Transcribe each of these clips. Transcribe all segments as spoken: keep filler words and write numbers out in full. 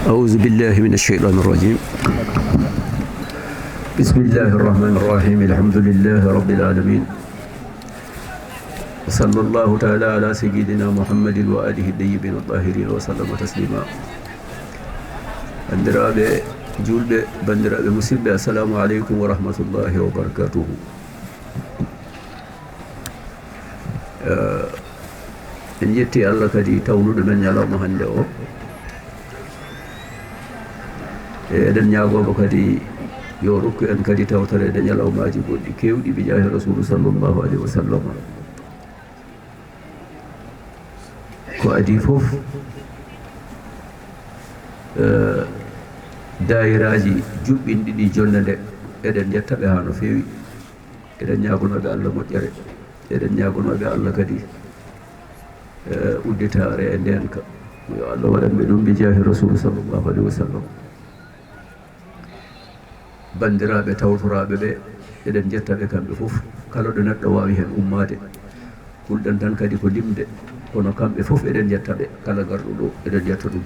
أعوذ بالله من الشيطان الرجيم. بسم الله الرحمن الرحيم. الحمد لله رب العالمين. وصلى الله تعالى على سيدنا محمد وآله الطيبين الطاهرين وسلم تسليما. Banndiraaɓe juulɓe, banndiraaɓe musidɓe, assalamu aleykum wa rahmatullahi wa barakatuhu. Eh, en yetti Allah kadi tawnuɗo men ñalawma hannde o. E eɗen ñaagoo mo kadi yo rokku en kadi tawtoreede ñalawmaaji goɗɗi keewɗi bi jaahi Rasuulu sallallahu alayhi wa sallam. Ko adii fof, eh, daayiraaji juɓɓinɗi ɗi jonnde nde, eɗen njetta ɓe haa no feewi. Eɗen ñaagonoo ɓe Allah moƴƴere. Eɗen ñaagonoo ɓe Allah kadi, eh, udditaare e ndeenka. Yo Allah waɗan ɓe ɗum bi jaahi Rasuulu sallallahu alayhi wa sallam. Banndiraaɓe tawtoraaɓe ɓe, eɗen njetta ɓe kamɓe fof, kala ɗo neɗɗo waawi heen ummaade. Kulɗen tan kadi ko limde, kono kamɓe fof eɗen njetta ɓe, kala garɗo ɗo, eɗen njetta ɗum.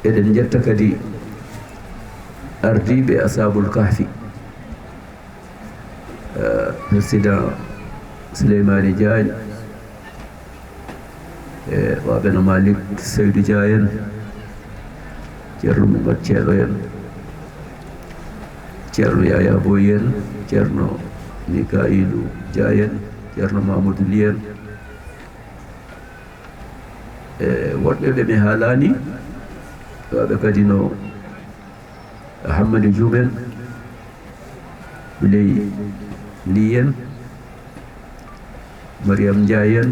Eɗen njetta kadi ardiiɓe Ashaabul Kahfi, eh, Président Souleymani Diagne, e Waɓeno Malick Seydou Dia en, Ceerno Mamadou Ceelo en, Ceerno Yaya Boy en, Ceerno Mikaïlou Dia en, Ceerno Mamadou Ly en, e woɗɓe ɓe mi haalaani, waɓe kadi no Hammadi Joom en, Ley Ly en, Mariam Ndiaye en,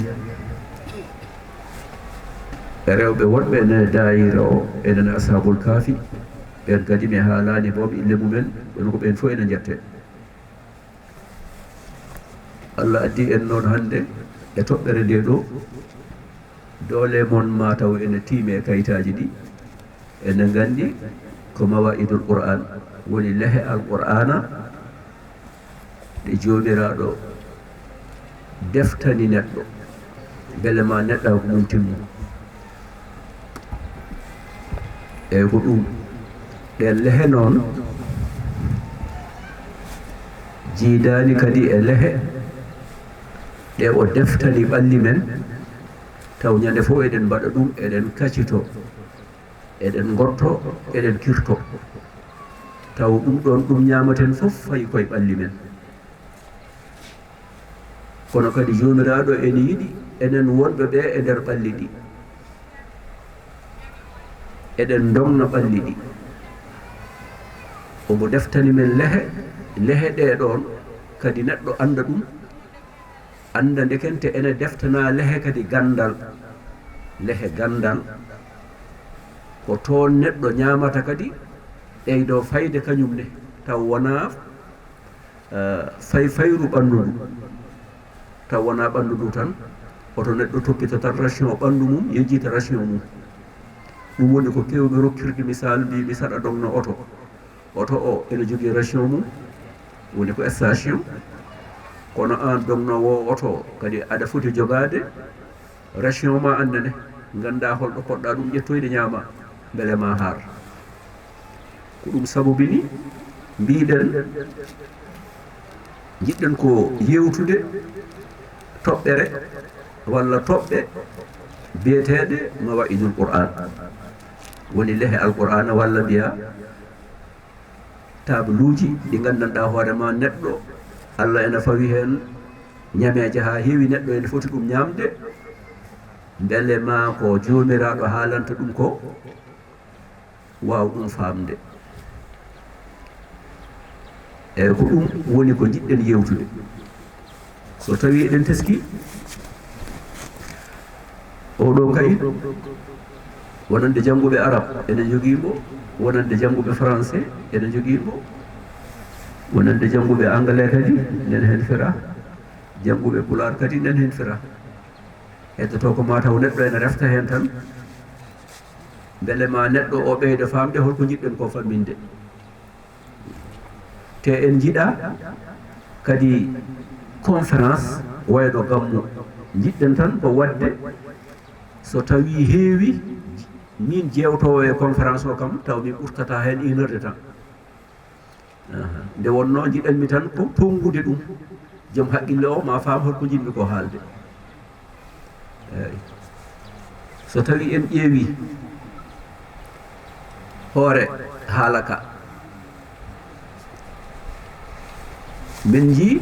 e rewɓe woɗɓe ene daayira o, enen Ashabul Kaafi, ɓen kadi mi haalaani boom ille mumen, kono ko ɓen fof ene njettee. Allah addi en noon hannde e toɓɓere nde ɗo, doole mon maa taw ene tiimi e kayitaaji ɗi, ene nganndi ko Mawaa'idul Qur'aan, woni lehe Al Qur'aana, ɗe Joomiraaɗo deftani neɗɗo, mbele ma neɗɗaagu mum timmu. Eey, ko ɗum. Ɗeen lehe noon, jiidaani kadi e lehe ɗe o deftani ɓalli men, taw ñande fof eɗen mbaɗa ɗum, eɗen kacito, eɗen ngotto, eɗen kirto. Taw ɗum ɗoon, ɗum ñaamaten fof fayi koye ɓalli men. Kono kadi Joomiraaɗo ene yiɗi enen wonɓe ɓe e nder ɓalli ɗi, eɗen ndogna ɓalli ɗi. Omo deftani men lehe, lehe ɗee ɗoon kadi neɗɗo annda ɗum, annda ndekente ene deftana lehe kadi ganndal, lehe ganndal, ko toon neɗɗo ñaamata kadi ɓeydo fayde kañum ne, taw wonaa eh, fay fayru ɓanndu ndu, taw wonaa ɓanndu ndu tan, hoto neɗɗo toppito tan ration ɓanndu mum, yejjita ration mum. Ɗum woni ko keewmi rokkirde misaal, mbiimi saɗa dogno oto. Oto o ene jogii ration mum, woni ko station. Kono aan dognoowo oto o, kadi aɗa foti jogaade ration ma annane, nganndaa holɗo poɗɗa ɗum ƴettoyde ñaama, mbele ma haar. Ko ɗum sabobini mbiɗen, njiɗɗen ko yewtude toɓɓere walla toɓɓe biyeteeɗe Mawaa'idul Qur'aan, woni lehe Al Qur'aana walla mbiya taabluuji ɗi nganndanɗaa hoore ma neɗɗo, Allah ena fawi heen ñameeje haa heewi, neɗɗo ene foti ɗum ñaamde, mbele ma ko Joomiraaɗo haalanta ɗum ko, waaw ɗum faamde. Eey, ko ɗum woni ko njiɗɗen yewtude. So tawii eɗen teskii oɗo kayit, wonande jannguɓe arab ene njogii mbo, wonande jannguɓe français ene njogii mbo, wonande jannguɓe anglais kadi nen heen fira, jannguɓe pulaar kadi nen heen fira. Heddotoo ko maa taw neɗɗo ene refta heen tan, mbele ma neɗɗo o ɓeyda faamde holko njiɗɗen ko famminde. Te en njiɗa kadi conférence wayno gammu. Njiɗɗen tan ko waɗde So tawii heewii, miin jeewtoowo e conférence o kam, taw mi ɓurtataa heen une heure de temps. Aha. Nde wonnoo, njiɗanmi tan ko tonngude ɗum, joom haqqille o maa faam hol ko njiɗmi ko haalde. Eey. So tawii en ƴeewii hoore haala ka, min njii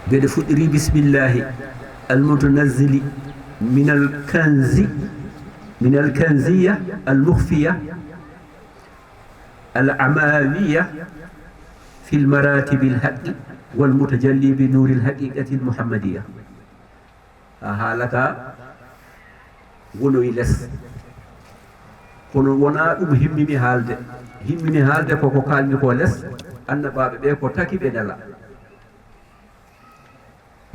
mbeɗe fuɗɗiri bismillahi almutanazzili min alkanzi, min alkanziya almukhfiya العماوية في المراتب الحق والمتجلي بنور الحقيقة المحمدية. A haalata wonoyi les. Kono wonaa ɗum himmimi haalde. Himmimi haalde ko ko kaalmi ko les, annabaaɓe ɓe ko taki ɓe nela.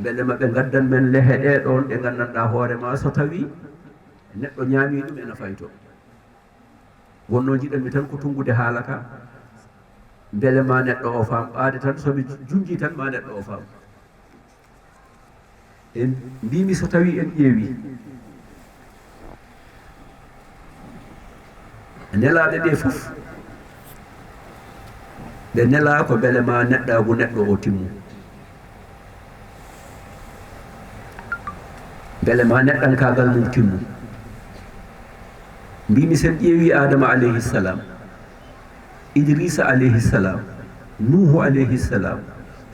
Mbele ma ɓe ngaddan men lehe ɗe ɗoon ɗe nganndanɗaa hoore ma so tawii neɗɗo ñaamii ɗum ena fayto. Wonnoo njiɗanmi tan ko tunngude haala ka, mbele ma neɗɗo o faam. Ɓaade tan, so mi junnjii tan, ma neɗɗo o faam. En mbiimi, so tawii en ƴeewii nelaaɓe ɓe fof, ɓe nelaa ko mbele ma neɗɗaagu neɗɗo o timmu. Mbele ma neɗɗankaagal mum timmu. Mbiimi, so en ƴeewii Aadama alayhi salam, Idriisa alayhi salam, Nuuhu alayhi salam,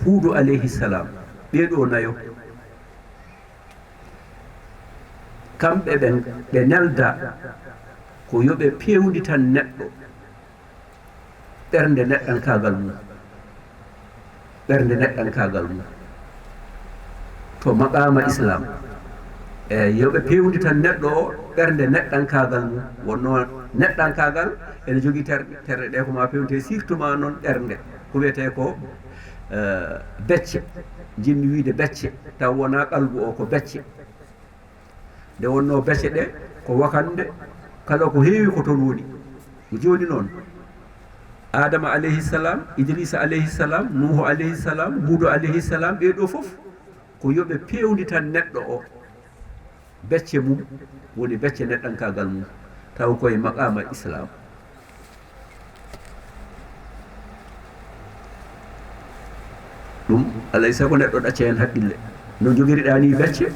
Huudu alayhi salam, ɓee ɗoo nayo, kamɓe ɓe, ɓe nelda ko yo ɓe peewnditan neɗɗo ɓernde neɗɗankaagal mum. Ɓernde neɗɗankaagal mum to maqaama Islam. Eey, yo ɓe peewnditan neɗɗo o ɓernde neɗɗankaagal mum. Wonnoo neɗɗankaagal ene jogii terɗe, terɗe ɗe ko ma peewnitee, surtout ma noon ɓernde, ko wiyetee ko, eh, becce. Njiɗmi wiyde becce, taw wonaa qalbu o, ko becce. Nde wonnoo becce ɗe ko wakannde, kala ko heewi ko toon woni. Ko jooni noon, Aadama alayhi salam, Idriisa alayhi salam, Nuuhu alayhi salam, Huudu alayhi salam, ɓee ɗoo fof ko yo ɓe peewnditan neɗɗo o becce mum, woni becce neɗɗankaagal mum, taw koye maqaama Islam. Ɗum alay sago neɗɗo ɗacca heen haqqille. No njogiriɗaa nii becce,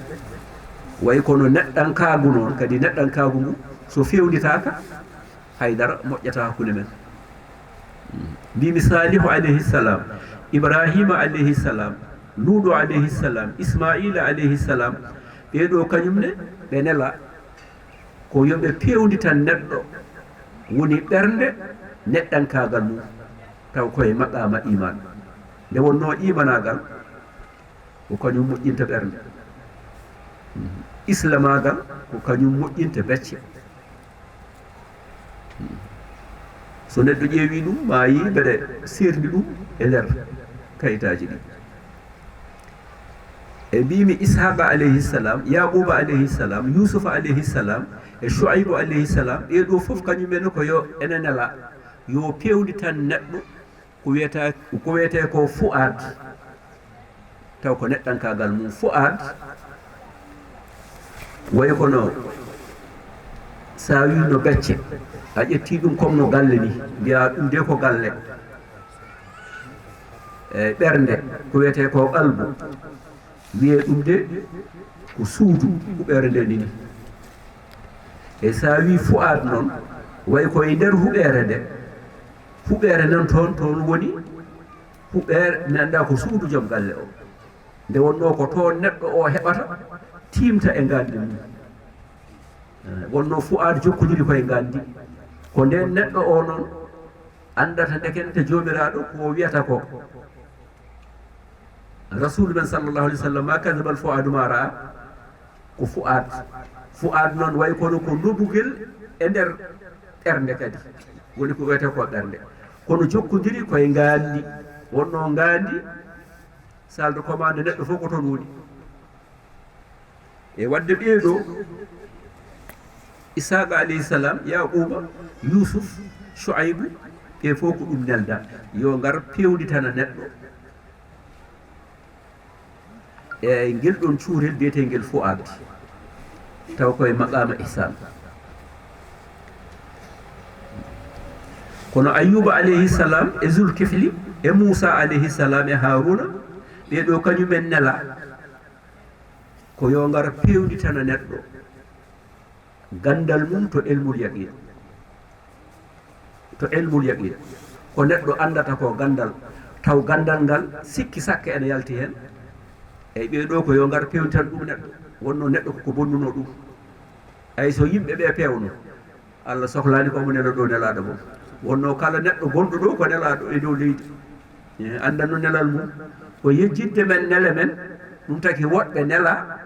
way kono neɗɗankaagu noon, kadi neɗɗankaagu ngu, so feewnitaaka, haydara moƴƴataa hakkunde men. Mbiimi Saalihu alayhi salam, Ibraahiima alayhi salam, Luuɗo alayhi salam, Ismaa'iila alayhi salam, ɓee ɗoo kañum ne ɓe nelaa ko yo ɓe peewnditan neɗɗo woni ɓernde neɗɗankaagal mum, taw koye maqaama iman. Nde wonnoo imanaagal ko kañum moƴƴinta ɓernde, islamaagal ko kañum moƴƴinta becce. So neɗɗo ƴeewii ɗum, ma yii mbeɗe seerndi ɗum e nder kayitaaji ɗi. E mbiimi Ishaqa alayhi salam, Yaquba alayhi salam, Yusufa alayhi salam, e Shuaibu alayhi salam, ɓee ɗoo fof kañum en ko yo ene nela, yo peewnditan neɗɗo ko wiyata, ko wiyetee ko fu'aad, taw ko neɗɗankaagal mum. Fu'aad, way kono so a wii no becce, a ƴettii ɗum comme no galle ni, mbiyaa ɗum de ko galle. E ɓernde, ko wiyetee ko qalbu, wiyee ɗum de ko suudu huɓeere nde ni. E so a wii fu'aad noon, way ko e nder huɓeere nde, huɓeere nan toon, toon woni huɓeere, mi anndaa ko suudu joom galle o. Nde wonnoo ko toon neɗɗo o heɓata tiimta e ngaandi mum. Eh, wonnoo fu'aad jokkondiri koye ngaandi. Ko ndeen neɗɗo o noon anndata ndekete Joomiraaɗo ko o wiyata ko. Rasuulu men sallallahu alayhi wa sallam, "Ma kadabal fu'aadu ma ra'a." Ko fu'aad. Fu'aad noon way kono ko nodugel e nder ɓernde kadi. Woni ko wiyetee ko ɓernde. Kono jokkondiri koye ngaandi. Wonnoo ngaandi, salle de commande neɗɗo fof ko toon woni. E wadde ɓee ɗoo, Isaaqa alayhi salam, Yaquba, Yusuf, Shuaibu, ɓe fof ko ɗum nelda. Yo ngar peewnitana neɗɗo. E ngel ɗon cuurel biyeteengel fu'aad. Taw koye maqama ihsan. Kono Ayyuba alayhi salam e Zulkifli e Musa alayhi salam e Haruna, ɓeɗo kañumen nela ko yo ngar pewnditana neɗɗo gandal mum to ilmul yaqin. To ilmul yaqin, ko neɗɗo andata ko gandal, taw gandal ngal sikki sakke ene yalti hen. Eyyi, ɓeɗo ko yo ngar pewtan ɗum neɗɗo. Wonno neɗɗo koko bonnuno ɗum. Ay, so yimɓe ɓe pewno, Allah sohlani ko omo nela ɗo nelaɗo mum. Wonno kala neɗɗo gonɗo ɗo ko nelaɗo e dow leydi. Eh, andanno nelal mum. Ko yejjitde men nele men, ɗum taki woɗɓe nela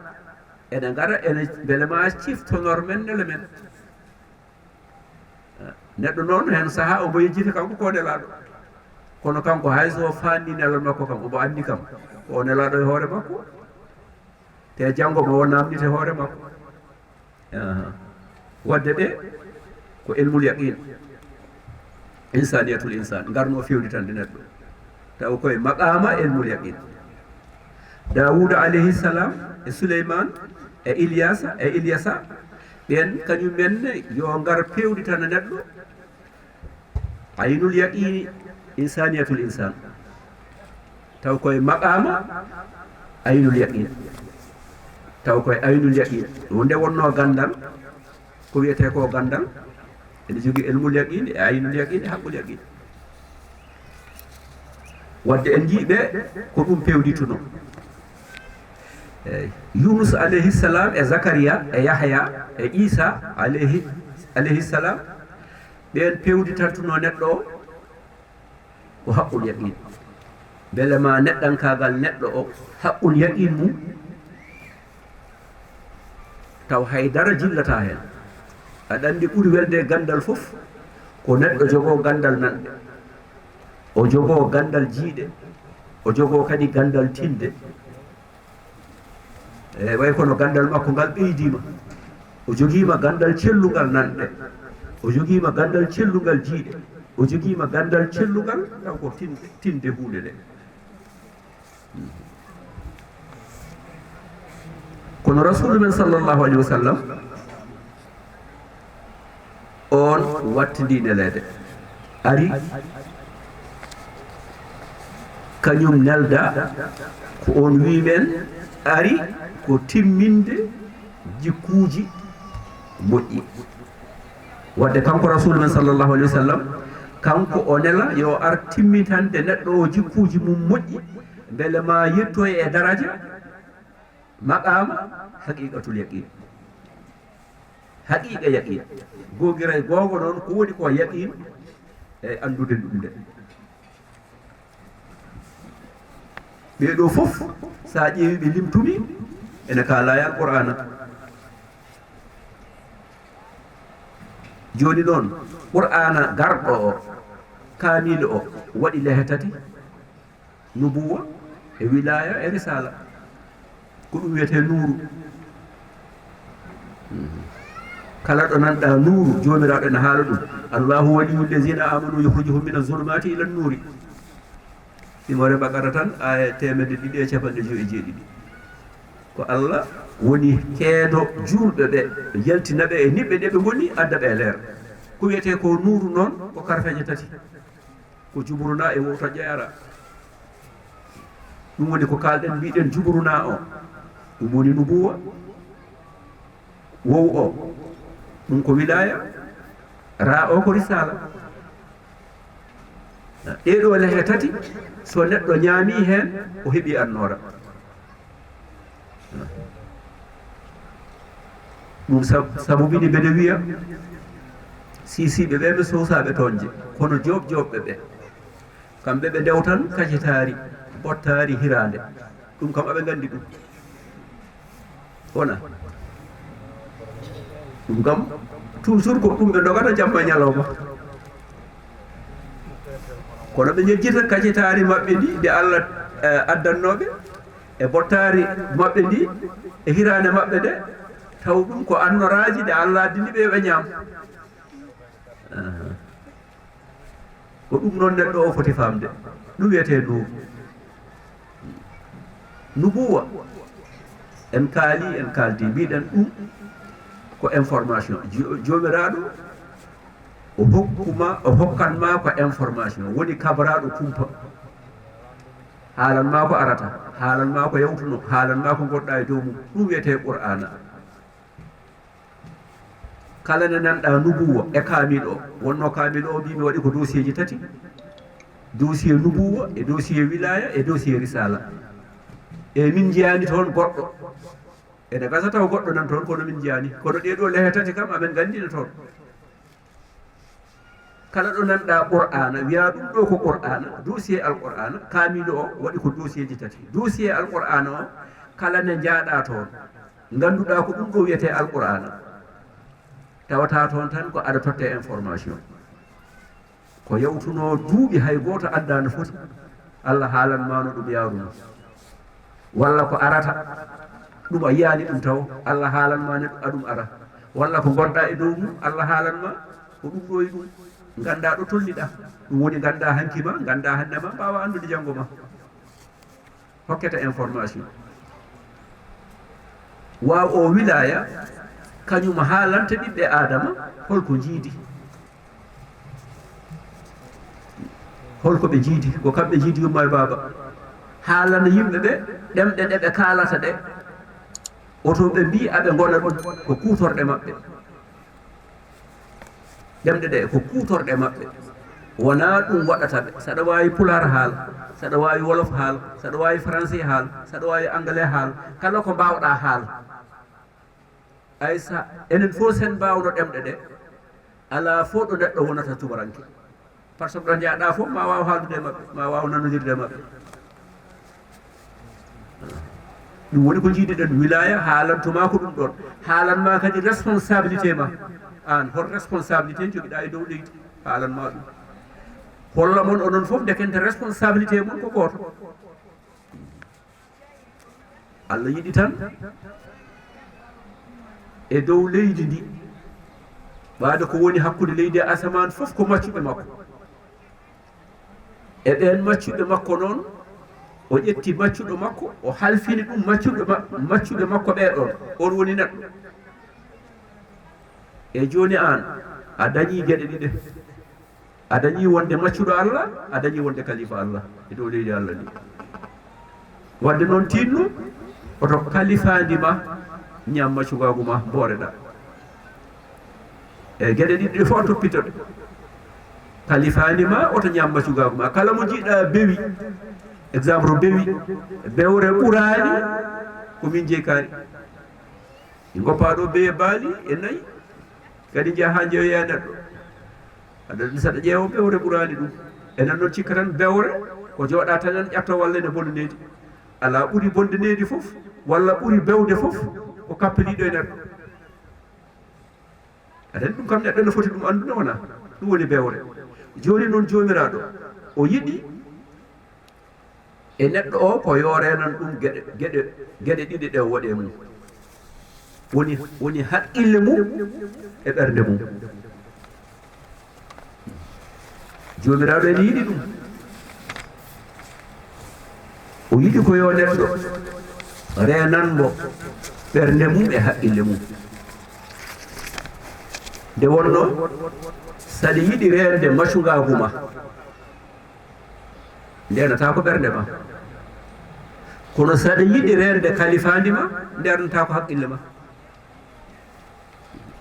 ene ngara ene beele ma ciftonor men nele men. Neɗɗo noon, heen sahaa omo yejjita kanko ko nelaaɗo. Kono kanko, hay so faanni nelal makko kam, omo anndi kam ko o nelaaɗo e hoore makko. Te janngo mo o naamnita hoore makko. Aha. Wadde ɗe ko ilmul yaqin, insaniyatul insan, ngarno fewnditande neɗɗo. Taw koye maqama ilmul yaqin. Dawuda alayhi salam e Suleyman e Ilyasa e Ilyasa, ɓen kañum men ne yo ngar pewnditana neɗɗo aynul yaqini, insaniyatul insan. Taw koye maqama aynul yaqin. Taw koye aynul yaqin. Wonde wonno gandal, ko wiyete ko gandal, ene jogii ilmul yaqin e aynul yaqin e haqqul yaqin. Wadde en njii ɓe ko ɗum pewndituno. Eyyi. Yunus alayhi salam e Zakariya e Yahya e Isa alayhi, alayhi salam, ɓen pewnditatuno neɗɗo o ko haqqul yaqin. Beele ma neɗɗankaagal neɗɗo o, haqqul yaqin mum, taw hay dara jillata heen. Aɗa anndi ɓuri welde e ganndal fof ko neɗɗo jogoo ganndal nanɗe, o jogoo ganndal jiiɗe, o jogoo kadi ganndal tinde. E way kono ganndal makko ngal ɓeydiima. O jogiima ganndal cellungal nanɗe, o jogiima ganndal cellungal jiiɗe, o jogiima ganndal cellungal taw ko tin-, tinde huunde nde. Kono Rasulu men sallallahu alayhi wa sallam, on wattidi neleede, ari kañum nelda ko on wi men, ari ko timminde jikkuuji moƴƴi. Wadde kanko Rasulu men sallallahu alayhi wa sallam, kanko o nela yo ar timmintande neɗɗo o jikkuuji mum moƴƴi, mbele ma yettoy e daraja maqama haqiqatul yaqin. Haqiqa yaqin. Gogiray gogo noon ko woni ko yaqin e anndude ɗum de. Ɓee ɗo fof, so a ƴeewi ɓe limtumi, ene kaala e Alqur'aana. Jooni noon, Qur'aana garɗo o, kaamiilu o, waɗi lehe tati, nubuwa, e wilaaya, e risaala. Ko ɗum wiyetee nuuru. Kala ɗo nanɗa nuuru, Joomiraaɗo ene haala ɗum. "Allahu waliyyu llazina amanu yukhrijuhum mina zulumaati ila nuuri." Simoore Bakara tan, aaya teemedde ɗiɗi e capanɗe joyi e jeeɗiɗi. Ko Allah woni keedo juulɓe ɓe, yaltina ɓe e niɓɓe ɗe ɓe ngoni, adda ɓe e leer. Ko wiyetee ko nuuru noon, ko karfeeje tati. Ko juburuna e wowtoƴƴe ara. Ɗum woni ko kaalɗen, mbiɗen juburuna o, ɗum woni nubuwa. Wow o, ɗum ko wilaya. Ra o ko risala. Ɗee ɗoo lehe tati, so neɗɗo ñaami heen, o heɓi annoora. Ɗum sab-, sabubini mbeɗa wiya, siisiiɓe ɓe ɓe sowsaaɓe toonje, kono joob jooɓɓe ɓe. Kamɓe ɓe ndewtan kacitaari, bottaari, hiraande. Ɗum kam aɓe nganndi ɗum. Wona? Ɗum kam, toujours ko ɗum ɓe ndogata jamma ñalawma. Kono ɓe njejjita kacitaari maɓɓe ndi, nde Allah, eh, addannooɓe, e bottaari maɓɓe ndi, e hiraande maɓɓe nde, taw ɗum ko annoraaji ɗe Allah addini ɓe yo ɓe ñaam. Aha. Ko ɗum noon neɗɗo o foti faamde. Ɗum wiyetee nuur. Nubuwa. En kaali, en kaaldi, mbiɗen ɗum Ko information. Jo-, Joomiraaɗo o hokkuma, o hokkan ma ko information. Woni kabraaɗo kumpa. Haalan ma ko arata, haalan ma ko yawtuno, haalan ma ko ngonɗa e dow mum. Ɗum wiyetee Qur'aana. Kala ne nanɗa nubuwa e kaamiɗo o. Wonno kaamiɗo o mbiimi waɗi ko dossier ji tati. Dossier nubuwa, e dossier wilaya, e dossier risala. E min njiyaani toon goɗɗo. Ene gasa taw goɗɗo nan toon, kono min njiyaani. Kono ɗee ɗoo lehe tati kam, amen nganndi ne toon. Kala ɗo nanɗa Qur'aana, wiya ɗum ɗo ko Qur'aana, dossier Alqur'aana, kaamiɗo o waɗi ko dossier ji tati. Dossier Alqur'aana o, kala ne njaaɗa toon, ngannduɗa ko ɗum ɗo wiyetee Alqur'aana. Tawata toon tan ko aɗa totte information. Ko yawtuno duuɓi hay gooto addaano foti, Allah haalan ma no ɗum yaaruno. Walla ko arata, ɗum a yiyaani ɗum taw, Allah haalan ma ne ɗum ara. Walla ko ngonɗa e dow mum, Allah haalan ma ko ɗum ɗo e ɗum. Ngannda ɗo tolniɗa. Ɗum woni ngannda hanki ma, ngannda hannde ma, mbaawa anndude janngo ma. Hokkete information. Waaw o wilaya, kañum haalanta ɓiɓɓe Aadama holko njiidi. Holko ɓe njiidi, ko kamɓe njiidi yumma e baaba. Haalana yimɓe ɓe ɗemɗe ɗe ɓe kaalata ɗe. Oto ɓe mbii aɓe ngona ɗum ko kuutorɗe maɓɓe. Ɗemɗe ɗe ko kuutorɗe maɓɓe. Wonaa ɗum waɗata ɓe. Saɗa waawi pulaar haal, saɗa waawi wolof haal, saɗa waawi français haal, saɗa waawi anglais haal, kala ko mbaawɗa haal. Ay sa enen fof sen mbaawno ɗemɗe ɗe, alaa fof ɗo neɗɗo wonata tubaranke. Par ce que ɗo njaaɗa fof ma waaw haaldude e maɓɓe, ma waaw nanodirde e maɓɓe. Ɗum woni ko njiidiɗen wilaya haalantuma ko ɗum ɗon. Haalan ma kadi responsabilité ma. An hol responsabilité jogiɗa e dow leydi? Haalan ma ɗum. Holla mon onon fof ndekente responsabilité mon ko gooto. Allah yiɗi tan e dow leydi ndi, ɓaade ko woni hakkunde leydi e asamaan fof ko maccuɓe makko. E ɓeen maccuɓe makko noon, o ƴetti maccuɗo makko, o halfini ɗum maccuɓe ma-, maccuɓe makko ɓee ɗoon. On woni neɗɗo. E jooni aan, a dañii geɗe ɗiɗe. A dañii wonde maccuɗo Allah, a dañii wonde kalifa Allah e dow leydi Allah ndi. Wadde noon tiinno, oto kalifaandi ma ñaam maccugaagu ma mbooreɗa. E geɗe ɗiɗi ɗe fof a toppitoɗe. Kalifaandi ma oto ñaam maccugaagu ma. Kala mo njiiɗa bewi, exemple bewi, bewre ɓuraani ko min jeyi kaari. Ɗi ngoppa ɗo beye baali e nayi, kadi njeya haa njeyoya e neɗɗo. Aɗa anndi saɗa ƴeewa bewre ɓuraani ɗum. Enen noon cikka tan bewre ko jooɗa tan en ƴatto walla ene bonneedi. Alaa ɓuri bonneedi fof, walla ɓuri bewde fof, ko kappeliiɗo e neɗɗo. Aɗa anndi ɗum kam neɗɗo no foti ɗum anndude wona. Ɗum woni bewre. Jooni noon Joomiraaɗo, o yiɗi e neɗɗo o ko yo reenan ɗum geɗe, geɗe, geɗe ɗiɗi ɗe o waɗi e mum. Woni, woni haqqille mum e ɓernde mum. Joomiraaɗo ene yiɗi ɗum. O yiɗi ko yo neɗɗo reenan mo ɓernde mum e haqqille mum. Nde wonno, saɗa yiɗi reende macugaagu ma, ndeenata ko ɓernde ma. Kono saɗa yiɗi reende kalifaandi ma, ndeenata ko haqqille ma.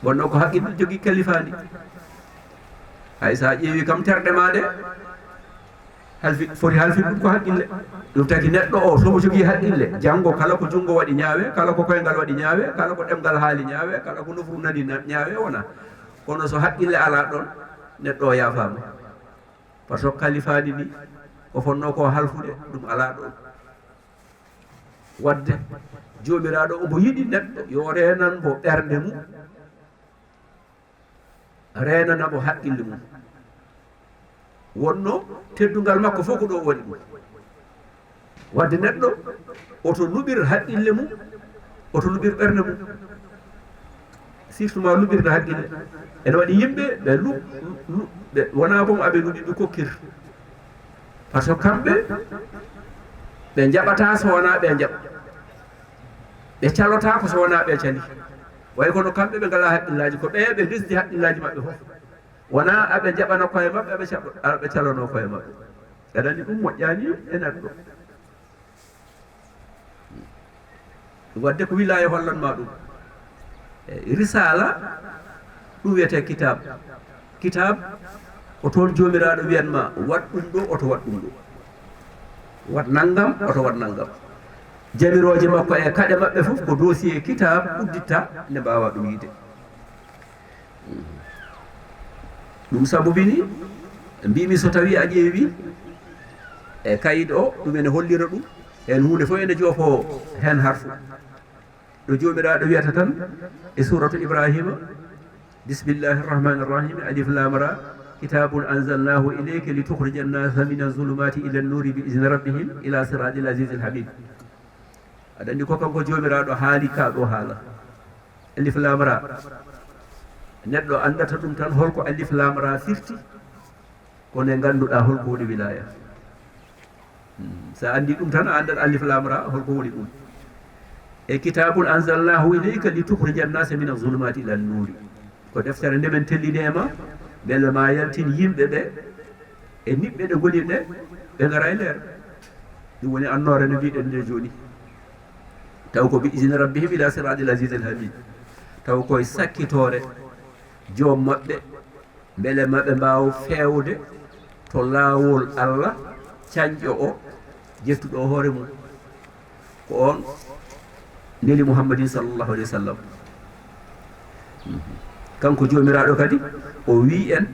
Wonno ko haqqille jogii kalifaandi. Hay so a ƴeewi kam terɗe ma ɗe, halfi-, foti halfin ɗum ko haqqille. Ɗum tagi neɗɗo o, somo jogii haqqille, janngo kala ko junngo waɗi ñaawe, kala ko koyngal waɗi ñaawe, kala ko ɗemngal haali ñaawe, kala ko nofru nani na-, ñaawe wona. Kono so haqqille alaa ɗoon, neɗɗo o yaafaama. Par ce que kalifaandi ndi, ko fotnoo ko halfude, ɗum alaa ɗoon. Wadde, Joomiraaɗo omo yiɗi neɗɗo yo reenan mo ɓernde mum, reenana mo haqqille mum. Wonno teddungal makko fof ko ɗo waɗi ɗum. Wadde neɗɗo, oto luɓir haqqille mum, oto luɓir ɓernde mum. Surtout ma luɓirde haqqille. Ene waɗi yimɓe ɓe lu-, lu-, ɓe wona boom aɓe luɓi ɓe kokkir. Par ce que kamɓe, ɓe njaɓata so wona ɓe njaɓ. Ɓe calota ko so wona ɓe cali. Way kono kamɓe ɓe ngalaa haqqillaaji, ko ɓe ɓe resdi haqqillaaji maɓɓe fof. Wonaa aɓe njaɓana koye maɓɓe, aɓe caɓa-, aɓe calano koye maɓɓe. Aɗa anndi ɗum moƴƴaani e neɗɗo. Ɗum waɗde ko wilaaya hollan ma ɗum. E risaala, ɗum wiyetee kitaab. Kitaab, ko toon Joomiraaɗo wiyan ma, waɗ ɗum ɗo, oto waɗ ɗum ɗo. Waɗ nanngam, oto waɗ nanngam. Jamirooje makko e kaɗe maɓɓe fof ko dossier kitaab udditta, nde mbaawa ɗum yiide. Ɗum sabubini, mbimi so tawi a ƴeewi e kayit o, ɗum ene hollira ɗum, heen huunde fof ene joofo heen harfu. Ɗo Joomiraaɗo wiyata tan e suuratu Ibraahiima, bismillahi irrahmani irrahim, alif lam ra, kitabun anzalnahu ilayka litukhrijan nasa min azulumati ila nuri bi izni rabbihim ila siratil azizil hamid. Aɗa anndi ko kanko Joomiraaɗo haali ka ɗo haala. Alif lam ra. Neɗɗo anndata ɗum tan holko alif lam ra firti, kono e ngannduɗaa holko woni wilaaya. Hmm, so a anndi ɗum tan, a anndat alif lam ra holko woni ɗum. E kitabun anzalnahu ilayka li tukhrija nnasa min azulumati ila nnuuri. Ko deftere nde men tellini e ma, mbele ma yaltin yimɓe ɓe e niɓɓe ɗe ngoni ɓe, ɓe ngara e leer. Ɗum woni annoore no mbiɗen nde jooni. Taw ko bi izni rabbihim ila siratil azizil hamid. Taw koye sakkitoore joom maɓɓe, mbele maɓe mbaaw feewde to laawol Allah, canƴo o, jettuɗo o hoore mum. Ko on neli Muhammadin sallallahu alayhi wa sallam. Kanko Joomiraaɗo kadi, o wii en,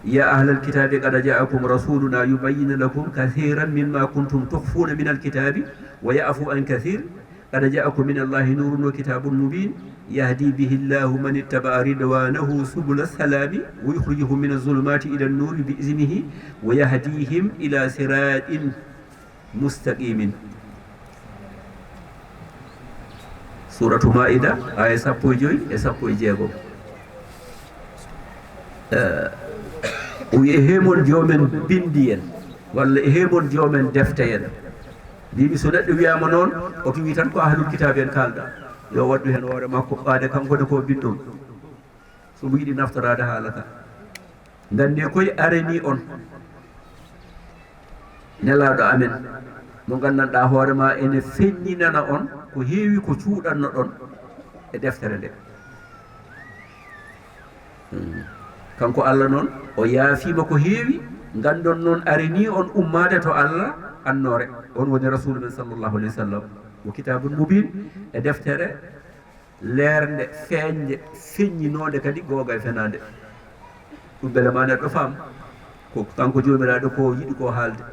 ya ahlal kitaabi qad jaakum rasuluna yubayyinu lakum kathiran mimma kuntum tukhfuna min alkitabi wa ya'fu an kathir. Qad jaakum min Allahi nurun wa kitabun mubin. Yahdi bihi Allahu man ittaba'a ridwanahu subula salami wa yukhrijuhum min az-zulumati ila an-nuri bi iznihi wa yahdihim ila siratin mustaqimin. Suratu Maida, aya sappo e joyi e sappo e jeegom. Eh, o wi e hemon joomen bindi en, walla e hemon joomen defte en. Mbimi so neɗɗo wiyama noon, o tuwi tan ko ahlul kitaabi en kalda. Yo waddu hen hoore makko, ɓaade kanko ne ko binɗon. So mo yiɗi naftoraade haala ka. Ngannde koye arani on Nelaaɗo amen, mo nganndanɗaa hoore ma ene feññinana on ko heewi ko cuuɗannoɗon e deftere nde. Hmm. Kanko Allah noon, o yaafiima ko heewi, nganndon noon arani on ummaade to Allah annoore. On woni Rasuulu men sallallahu alayhi wa sallam. Wo kitaabun mubiin, e deftere leernde, feeñnde, feññinoonde kadi googa e fenaande. Ɗum mbele ma neɗɗo faam ko kanko Joomiraaɗo ko yiɗi ko haalde.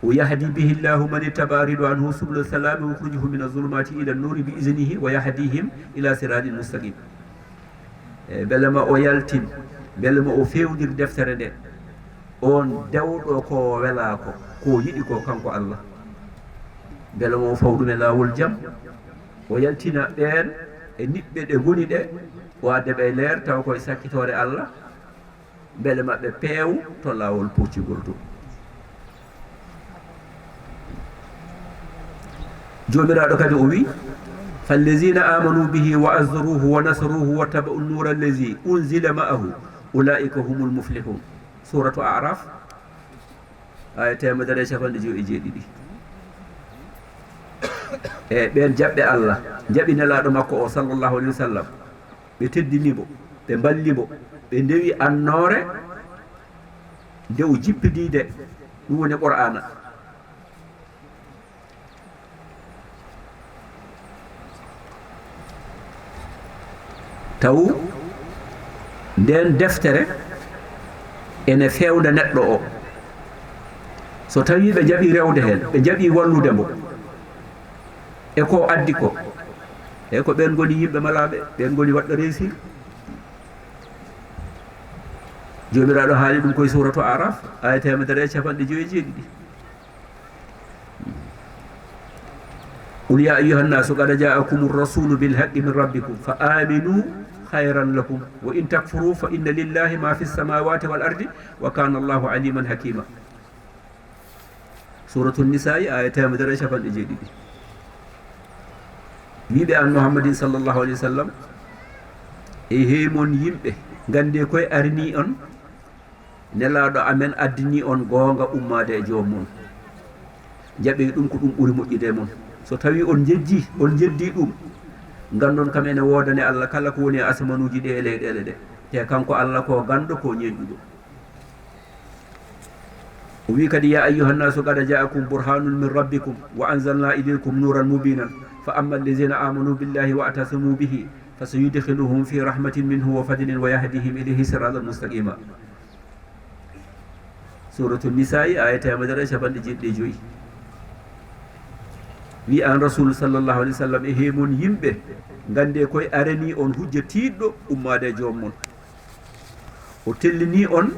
O yahdi bihi Allahu man ittaba ridwanahu subula salami wa yukhrijuhum min azulumati ila nuri bi iznihi wa yahdihim ila siratin mustaqim. E mbele ma o yaltin, mbele ma o fewndir deftere nde. On dewɗo ko wela ko, ko yiɗi ko kanko Allah. Mbele ma o faw ɗum e laawol jam, o yaltina ɓeen e niɓɓe ɗe ngoni ɗe, o adda ɓe e leer taw koye sakkitoore Allah, mbele maɓɓe peew to laawol puccugol to. Joomiraaɗo kadi o wi, fallazina amanu bihi wa azzaruhu wa nasaruhu wa taba'u nura allazi unzila ma'ahu ulaika humul muflihun. Suratu Araf, aya teemedere e capanɗe joyi e jeeɗiɗi. E ɓeen jaɓɓe Allah, njaɓi Nelaaɗo makko o, sallallahu alayhi wa sallam, ɓe teddini mo, ɓe mballi mo, ɓe ndewi annoore nde o jippidi nde, ɗum woni Qur'aana. Taw ndeen deftere ene feewda neɗɗo o. So tawii ɓe njaɓii rewde heen, ɓe njaɓii wallude mbo e ko addi ko, e ko ɓeen ngoni yimɓe malaaɓe, ɓeen ngoni waɗɓe réussir. Joomiraaɗo haali ɗum koye suuratu Araf, aya teemedere e capanɗe joyi e jeeɗiɗi. قل يا أيها الناس قد جاءكم الرسول بالحق من ربكم فآمنوا خيرا لكم وإن تكفروا فإن لله ما في السماوات والأرض وكان الله عليما حكيما. Suuratu Nisaa'i, aya teemedere e capanɗe jeeɗiɗi. Wiɓe an Muhammadin sallallahu alayhi wa sallam, E hey mon yimɓe, nganndee koy arinii on, Nelaaɗo amen addinii on goonga ummaade e Joom mon. Njaɓee ɗum ko ɗum ɓuri moƴƴude e mon. So tawii on njeddii, on njeddii ɗum, nganndon kam ene woodani Alla kala ko woni e asamanuuji ɗi e leyɗeele ɗe. Te kanko Alla ko ganndo, ko ñeeñɗuɗo. O wi'i kadi, "يا أيها الناس قد جاءكم برهان من ربكم وأنزلنا إليكم نورا مبينا فأما الذين آمنوا بالله واعتصموا به فسيدخلهم في رحمة منه وفضل ويهديهم إليه صراطا مستقيما." Suuratu Nisaa'i, aaya teemedere e capanɗe jeeɗiɗi e joyi. Wi'i aan Rasuulu sallallahu alayhi wa sallam, e hey mon yimɓe, nganndee koy arenii on hujja tiiɗɗo ummaade e Joom mon. O tellinii on,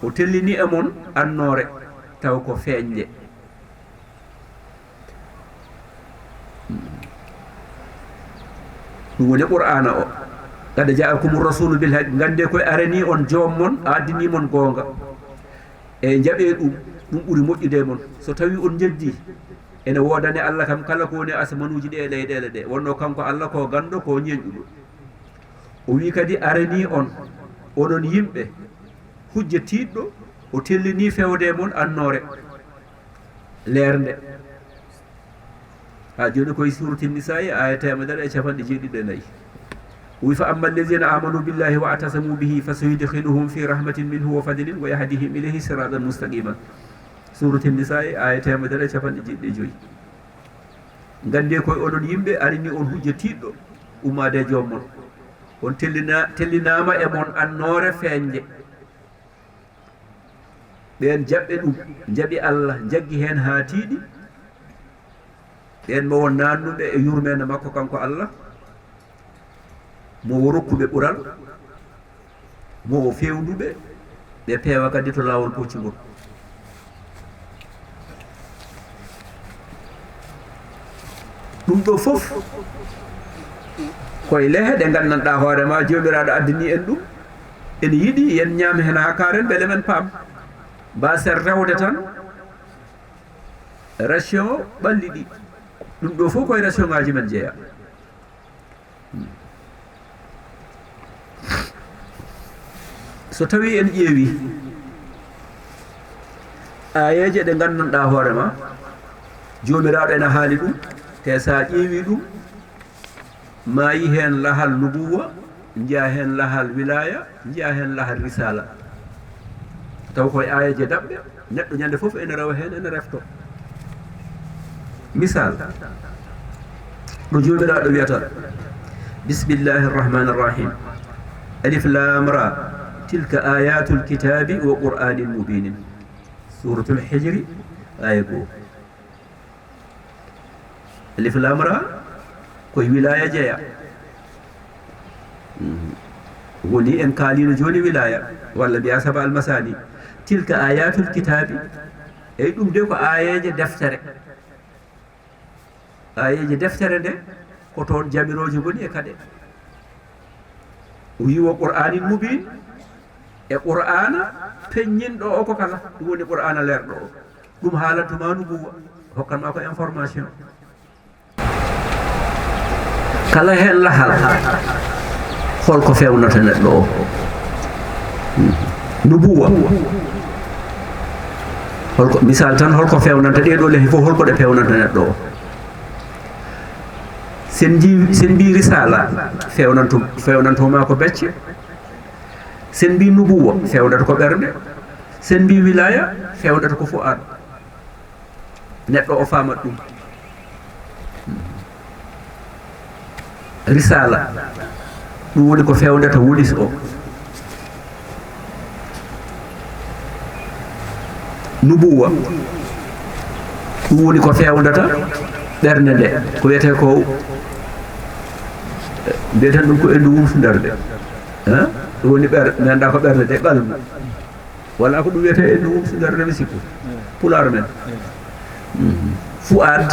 o tellinii e mon annoore, taw ko feeñnde. Ɗum woni Qur'aana o. "قد جاءكم الرسول بالحق", nganndee koy arenii on Joom mon, addinii mon goonga. E njaɓee ɗum, ɗum ɓuri moƴƴude e mon. So tawii on njeddii, ene woodani Alla kam kala ko woni e asamanuuji ɗi e leyɗeele ɗe. Wonnoo kanko Alla ko ganndo, ko ñeeñɗuɗo. O wi'i kadi, arenii on, onon yimɓe, hujja tiiɗɗo, o tellinii fewde e mon annoore, leernde. Haa jooni koye Suuratu Nisaa'i, aaya teemedere e capanɗe jeeɗiɗi e nayi. O wi'i, "فأما الذين آمنوا بالله واعتصموا به فسيدخلهم في رحمة منه وفضل ويهديهم إليه صراطا مستقيما." Suuratu Nisaa'i, aaya teemedere e capanɗe jeeɗiɗi e joyi. Nganndee koy onon yimɓe, arinii on hujja tiiɗɗo ummaade e Joom mon. On tellina-, tellinaama e mon annoore feeñnde. Ɓeen jaɓɓe ɗum, njaɓi Alla, njaggi heen haa tiiɗi. Ɓeen mo won naannuɓe e yurmeende makko kanko Alla. Mo o rokku ɓe ɓural, mo o fewndu ɓe, ɓe peewa kadi to laawol poccungol. Ɗum ɗo fof koye lehe ɗe nganndanɗaa hoore ma, Joomiraaɗo addani en ɗum. Ene yiɗi yen ñaam heen haa kaaren, mbele men paam. Mbasen rewde tan ration ɓalli ɗi. Ɗum ɗo fof koye ration ngaaji men jeyaa. So tawii en ƴeewii aayeeje ɗe nganndanɗaa hoore ma, Joomiraaɗo ena haali ɗum, te so a ƴeewii ɗum, maa yi heen lahal nubuwa, njiya heen lahal wilaya, njiya heen lahal risala. Taw koye aayeeje daɓɓe, neɗɗo ñande fof ene rewa heen, ene refto. Misal, ɗo Joomiraaɗo wiyata, "Bismillahi rahmani rahim. Alif lam ra, tilka ayatul kitabi wa qur'anin mubinin." Suratul Hijri, aaya goo. Alif lam ra, koye wilaya jeya. Mhm. Woni en kaaliino jooni wilaya, walla mbiya saba almasani. Tilka ayatul kitabi. Eyi, ɗum de ko aayeeje deftere. Aayeeje deftere nde, ko toon jamirooje ngoni e kaɗe. O wi wo Qur'aanin mubiin, e Qur'aana peññinɗo o ko kala, ɗum woni Qur'aana leerɗo o. Ɗum haalantuma nubuwa, hokkanma ko information. Kala heen lahal, holko feewnata neɗɗo o? Nubuwa. Holko, misal tan, holko feewnanta ɗee ɗoo lehe fof, holko ɗe peewnanta neɗɗo o? Sen nji-, sen mbii risala, feewnanto, feewnato-maa ko becce. Sen mbii nubuwa, feewnata ko ɓernde. Sen mbii wilaya, feewnata ko fu'aad. Neɗɗo o faamat ɗum. Risala, ɗum woni ko feewndata wolis o. Nubuwa, ɗum woni ko feewndata ɓernde nde. Ko wiyetee ko, mbiyeten ɗum ko endu wumsundarde. Hein? Ɗum woni ɓer-, mi anndaa ko ɓernde de, qalbu. Wala ko ɗum wiyetee endu wumsundarde, mi sikku. Pulaar men. Mhm. Fu'aad,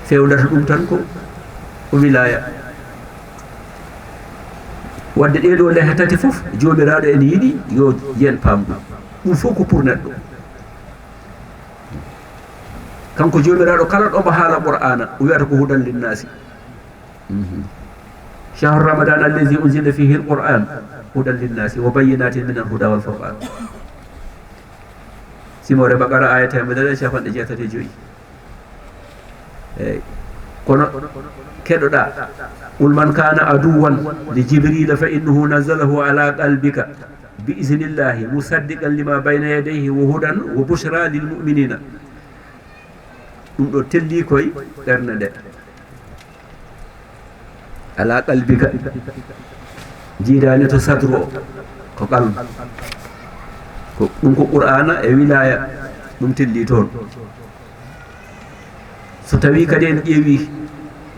feewndata ɗum tan ko, ko wilaya. Wadde ɗee ɗoo lehe tati fof, Joomiraaɗo ene yiɗi yo yen paam ɗum. Ɗum fof ko pour neɗɗo. Kanko Joomiraaɗo, kala ɗo mo haala Qur'aana, o wiyata ko hudan linnaasi. Mhm. شهر رمضان الذي أنزل فيه القرآن هدى للناس وبينات من الهدى والفرقان. Simoore Baqara, aaya teemedere e capanɗe jeetati e joyi. Eey. Kono keɗoɗaa, "قل من كان عدوا لجبريل فإنه نزله على قلبك بإذن الله مصدقا لما بين يديه وهدى وبشرى للمؤمنين." Ɗum ɗo telli koye ɓernde nde. Ala qalbika. Jiidaani to sadru o, ko qalbu. Ko, ɗum ko Qur'aana e wilaaya, ɗum telli toon. So tawii kadi en ƴeewi,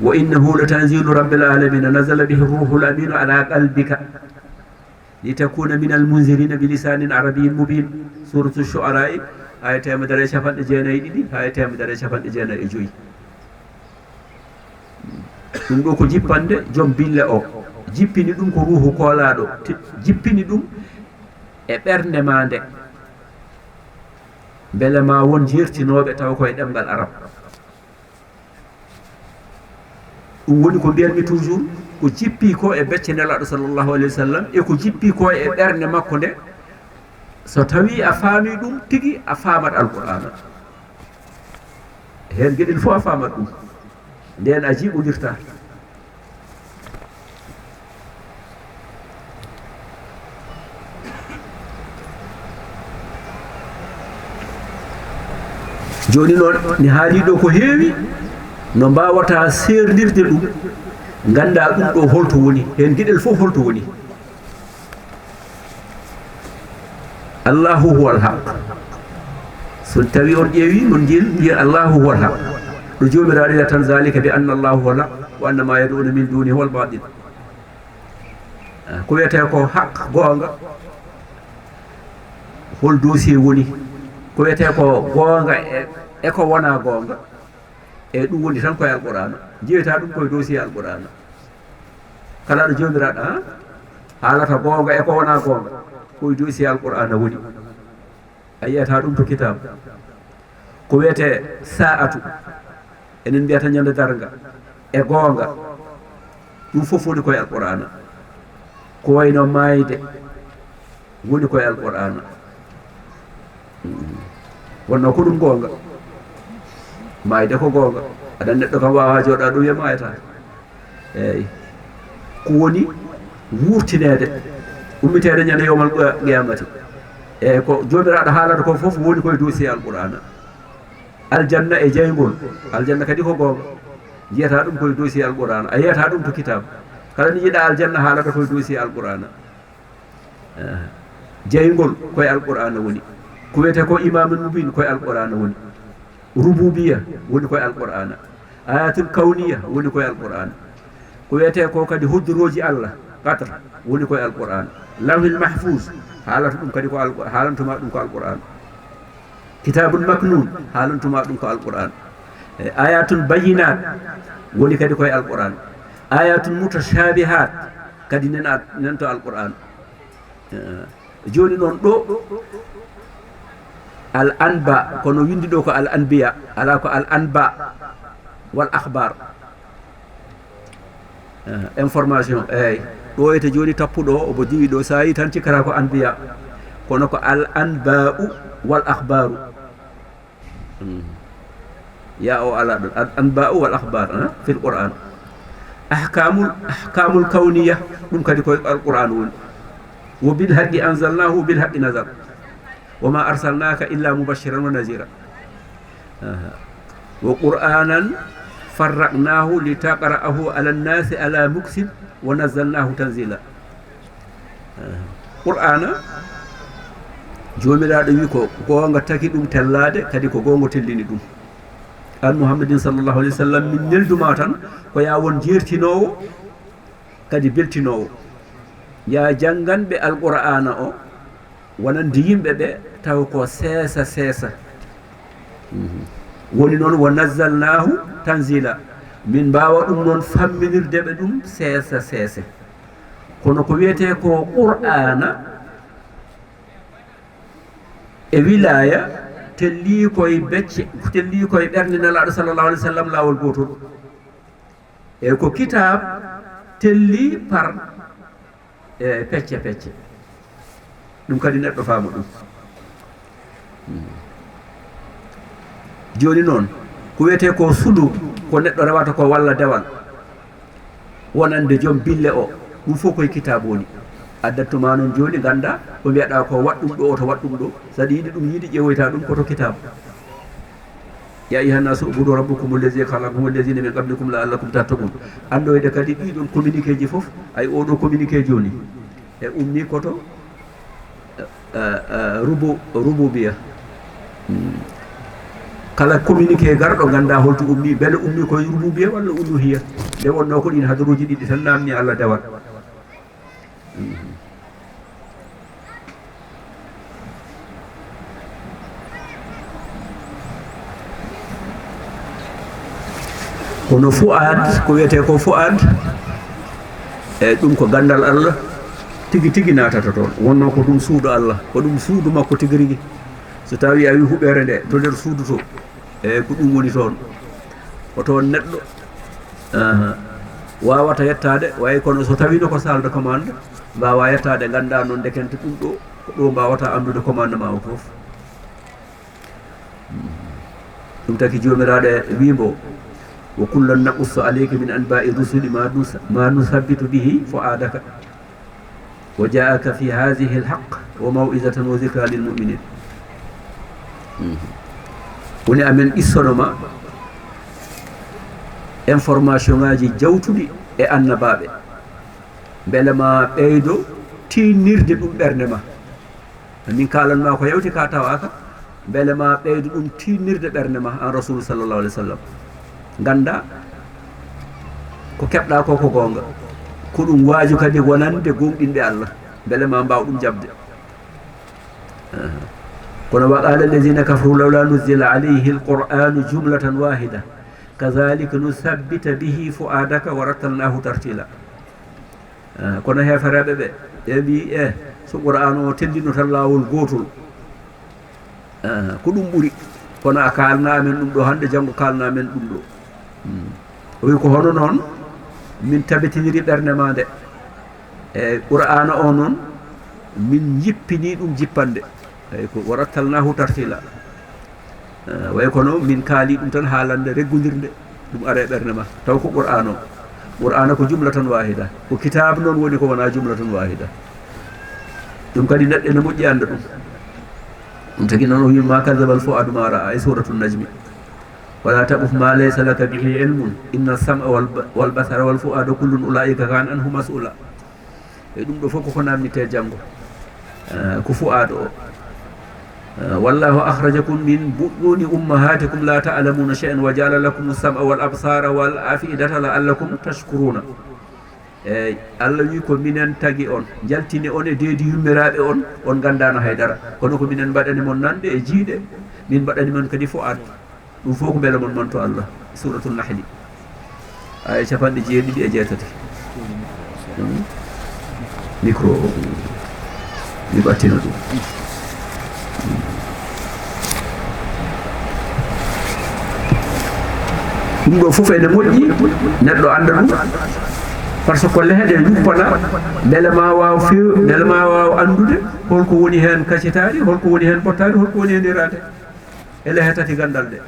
"وإنه لتنزيل رب العالمين نزل به الروح الأمين على قلبك لتكون من المنذرين بلسان عربي مبين." Suuratu Shu'araa, aaya teemedere e capanɗe jeenayi e ɗiɗi haa e teemedere e capanɗe jeenayi e joyi. Ɗum ɗo ko jippande joom bille o. Jippini ɗum ko Ruuhu Koolaaɗo. Ti-, jippini ɗum e ɓernde maa nde. Mbele ma won jeertinooɓe taw koye ɗemngal Arab. Ɗum woni ko mbiyanmi toujours, ko jippi ko e becce Nelaaɗo sallallahu alayhi wa sallam, e ko jippi ko e ɓernde makko nde, so tawii a faamii ɗum tigi, a faamat Alqur'aana. Heen geɗel fof a faamat ɗum. Ndeen a jiiɓondirtaa. Jooni noon, mi haalii ɗo ko heewi, no mbaawata seerndirde ɗum, nganndaa ɗum ɗo holto woni, heen geɗel fof holto woni. Allahu huwal haq. So tawii on ƴeewi, mon njii, mbiya Allahu huwal haq. Ɗo Joomiraaɗo wiya tan, "Zalika bi anna Allahu huwal haq, wa anna ma yad'una min dunihi huwal batil." Ah, ko wiyetee ko haq, goonga, hol dossier woni? Ko wiyetee ko goonga e, e ko wonaa goonga? E ɗum woni tan koye Alqur'aana. Njiyataa ɗum koye dossier Alqur'aana. Kala ɗo Joomiraaɗo, ah, haalata goonga e ko wonaa goonga, koye dossier Alqur'aana woni. A yiyataa ɗum to kitaabu. Ko wiyetee saa'atu, enen mbiyata ñande darnga, e goonga, ɗum fof woni koye Alqur'aana. Ko wayno maayde, woni koye Alqur'aana. Mm. Wonno ko ɗum goonga. Maayde ko goonga. Aɗa neɗɗo kam waawaa jooɗaa ɗum wiya maayataa. Eey. Ko woni wuurtineede, ummiteede ñande yowmal qiya-, qiyamati. Eey, ko Joomiraaɗo haalata ko fof woni koye dossier Alqur'aana. Aljanna e jayngol. Aljanna kadi ko goonga. Njiyataa ɗum koye dossier Alqur'aana. A yiyataa ɗum to kitaabu. Kala ni yiɗaa aljanna haalata koye dossier Alqur'aana. Eh, jayngol koye Alqur'aana woni. Ko wiyetee ko Imaamul Mubiin koye Alqur'aana woni. Rububiya woni koye Alqur'aana. Ayatul kawniya woni koye Alqur'aana. Ko wiyetee ko kadi huddurooji Allah, qadr, woni koye Alqur'aana. Lawhil Mahfuuz, haalata ɗum kadi ko Alqu-, haalantuma ɗum ko Alqur'aana. Kitaabun maknuun, haalantuma ɗum ko Alqur'aana. E, ayatul bayyinaat, woni kadi koye Alqur'aana. Ayatul mutashaabihaat, kadi nena-, nanto Alqur'aana. Eh, jooni noon ɗo, al anba, kono winndi ɗo ko al anbiya, alaa ko al anba wal akhbar. Eh, information, eey. Ɗo ete jooni tappuɗo o, omo diwi ɗo, so a yii tan cikkata ko anbiya. Kono ko al anba'u wal akhbaru. Hmm. Ya o ala ɗon. Al anba'u wal akhbar, ha? Fil Qur'an. Ahkamul, ahkamul kawniya, ɗum kadi koye Al Qur'an woni. Wa bil haqqi anzalnahu, wa bil haqqi nazal. Wa ma arsalnaka illa mubashiran wa nazira. Aha. Wa qur'anan farraqnahu litaqra'ahu ala nnasi ala muksin wa nazzalnahu tanzila. Aha. Qur'ana, Joomiraaɗo wi ko goonga tagi ɗum tellaade, kadi ko goonga tellini ɗum. An Muhammadin sallallahu alaihi wasallam, min nelduma tan ko ya won jeertinoowo, kadi beltinoowo. Ya jannganɓe Alqur'aana o, wonande yimɓe ɓe, taw ko seesa seesa. Mhm. Woni noon, wa nazzalnaahu tanzila. Min mbaawa ɗum noon famminirde ɓe ɗum seesa seese. Kono ko wiyetee ko Qur'aana e wilaaya, tellii koye becce, tellii koye ɓernde Nelaaɗo sallallahu alaihi wasallam laawol gootol. E ko kitaab telli par e pecce pecce. Ɗum kadi neɗɗo faama ɗum. Jooni noon, ko wiyetee ko sudu, ko neɗɗo rewata ko walla dewal, wonande joom bille o, ɗum fof koye kitaabu woni. Addattu ma noon jooni, ngannda ko mbiyaɗa ko, waɗ ɗum ɗo, oto waɗ ɗum ɗo. So aɗa yiɗi ɗum yiide, ƴeewoyta ɗum koto kitaabu. Ya ayyuha nnasu ubudu rabbakum allazi khalaqakum wallazina min qablikum la'allakum tattaqun. Anndoyde kadi ɗiɗon communiqué ji fof, ay oɗo communiqué jooni, e ummi koto, eh, eh, rubu-, rububiya. Hmm. Kala communiqué garɗo, ngannda holto ummi, beele ummi koye rububiya walla uluhiya. Nde wonno ko ɗin hadaruuji ɗiɗi tan namni Allah dewal. Hmm. Kono fu'aad, ko wiyetee ko fu'aad, e ɗum ko ganndal Allah tigi tigi naatata toon. Wonno ko ɗum suudu Allah, ko ɗum suudu makko tigi rigi. So tawi a wi huɓeere nde to nder suudu to, e ko ɗum woni toon. Ko toon neɗɗo, aha, waawata yettaade, wayi kono so tawino ko salle de commande, mbaawa yettaade, ngannda noon ndekente ɗum ɗo, ko ɗo mbaawata anndude commandement o fof. Ɗum taki Joomiraaɗo wi mbo, "Wa kullan naqussu alayka min anba'i rusuli ma nus-, ma nusabbitu bihi fu'adaka. Wa ja'aka fi hadhihi al-haqq wa maw'izatan wa dhikra lil mu'minin." Mhm. Woni amen qissono ma information ngaaji jawtuɗi e annabaaɓe, mbele ma ɓeydo tiinnirde ɗum ɓernde ma. Min kaalan ma ko yawti ka tawaaka, mbele ma ɓeydo ɗum tiinnirde ɓernde ma, an Rasul sallallahu alaihi wasallam. Ngannda ko keɓɗa ko, ko goonga. Ko ɗum waaju kadi wonande gooŋɗinɓe Allah, mbele ma mbaaw ɗum jaɓde. Aha. Kono, "Wa qala allazina kafaru lawla nuzila alayhi alqur'anu jumlatan wahida, kadhalika nusabbita bihi fu'adaka wa rattalnahu tartila." Ah, kono heefereeɓe ɓe, ɓe mbi, "Eh, so Qur'aana o tellino tan laawol gootol, ah, ko ɗum ɓuri. Kono a kaalna amen ɗum ɗo hannde, janngo kaalna amen ɗum ɗo." Hmm. O wi, "Ko hono noon min tabitiniri ɓernde ma nde. E Qur'aana o noon, min njippini ɗum jippande." Eyi, ko "wa rattalnahu tartila." Eh, way kono min kaali ɗum tan haalande reggondirde, ɗum ara e ɓernde ma. Taw ko Qur'aana o. Qur'aana ko jumlatan wahida. Ko kitaab noon woni ko wona jumlatan wahida. Ɗum kadi neɗɗo ene moƴƴi annda ɗum. Ɗum tagi noon o wi, "Ma kadhaba al-fu'adu ma ra'a", e Suratu Najmi. "Wala taqfu ma laysa laka bihi ilmun, inna as-sam'a wal ba-, wal basara wal fu'ada kullu ulaika kana anhu mas'ula." E ɗum ɗo fof koko namnitee janngo. Eh, ko fu'aadu o. Eh, "Wallahu akhrajakum min butuni ummahatikum la ta'lamuna shay'an wa ja'ala lakum as-sam'a wal absara wal af'idata la'allakum tashkuruna." Eyi, Allah wi, "Ko minen tagi on, jaltini on e deedi yummiraaɓe on, on nganndaano hay dara. Kono ko minen mbaɗani mon nanɗe e jiiɗe, min mbaɗani mon kadi fu'aad." Ɗum fof ko mbele mon manto Allah. Suratul Nahli. Aya capanɗe jeeɗiɗi e jeetati. Hmm. Micro o. Mi ɓattina ɗum. Ɗum ɗo fof ene moƴƴi, neɗɗo annda ɗum. Par ce que ko lehɗe yuppana, mbele ma waaw few-, mbele ma waaw anndude holko woni heen kacitaari, holko woni heen bottaari, holko woni heen iraade. E lehe tati ganndal ɗe.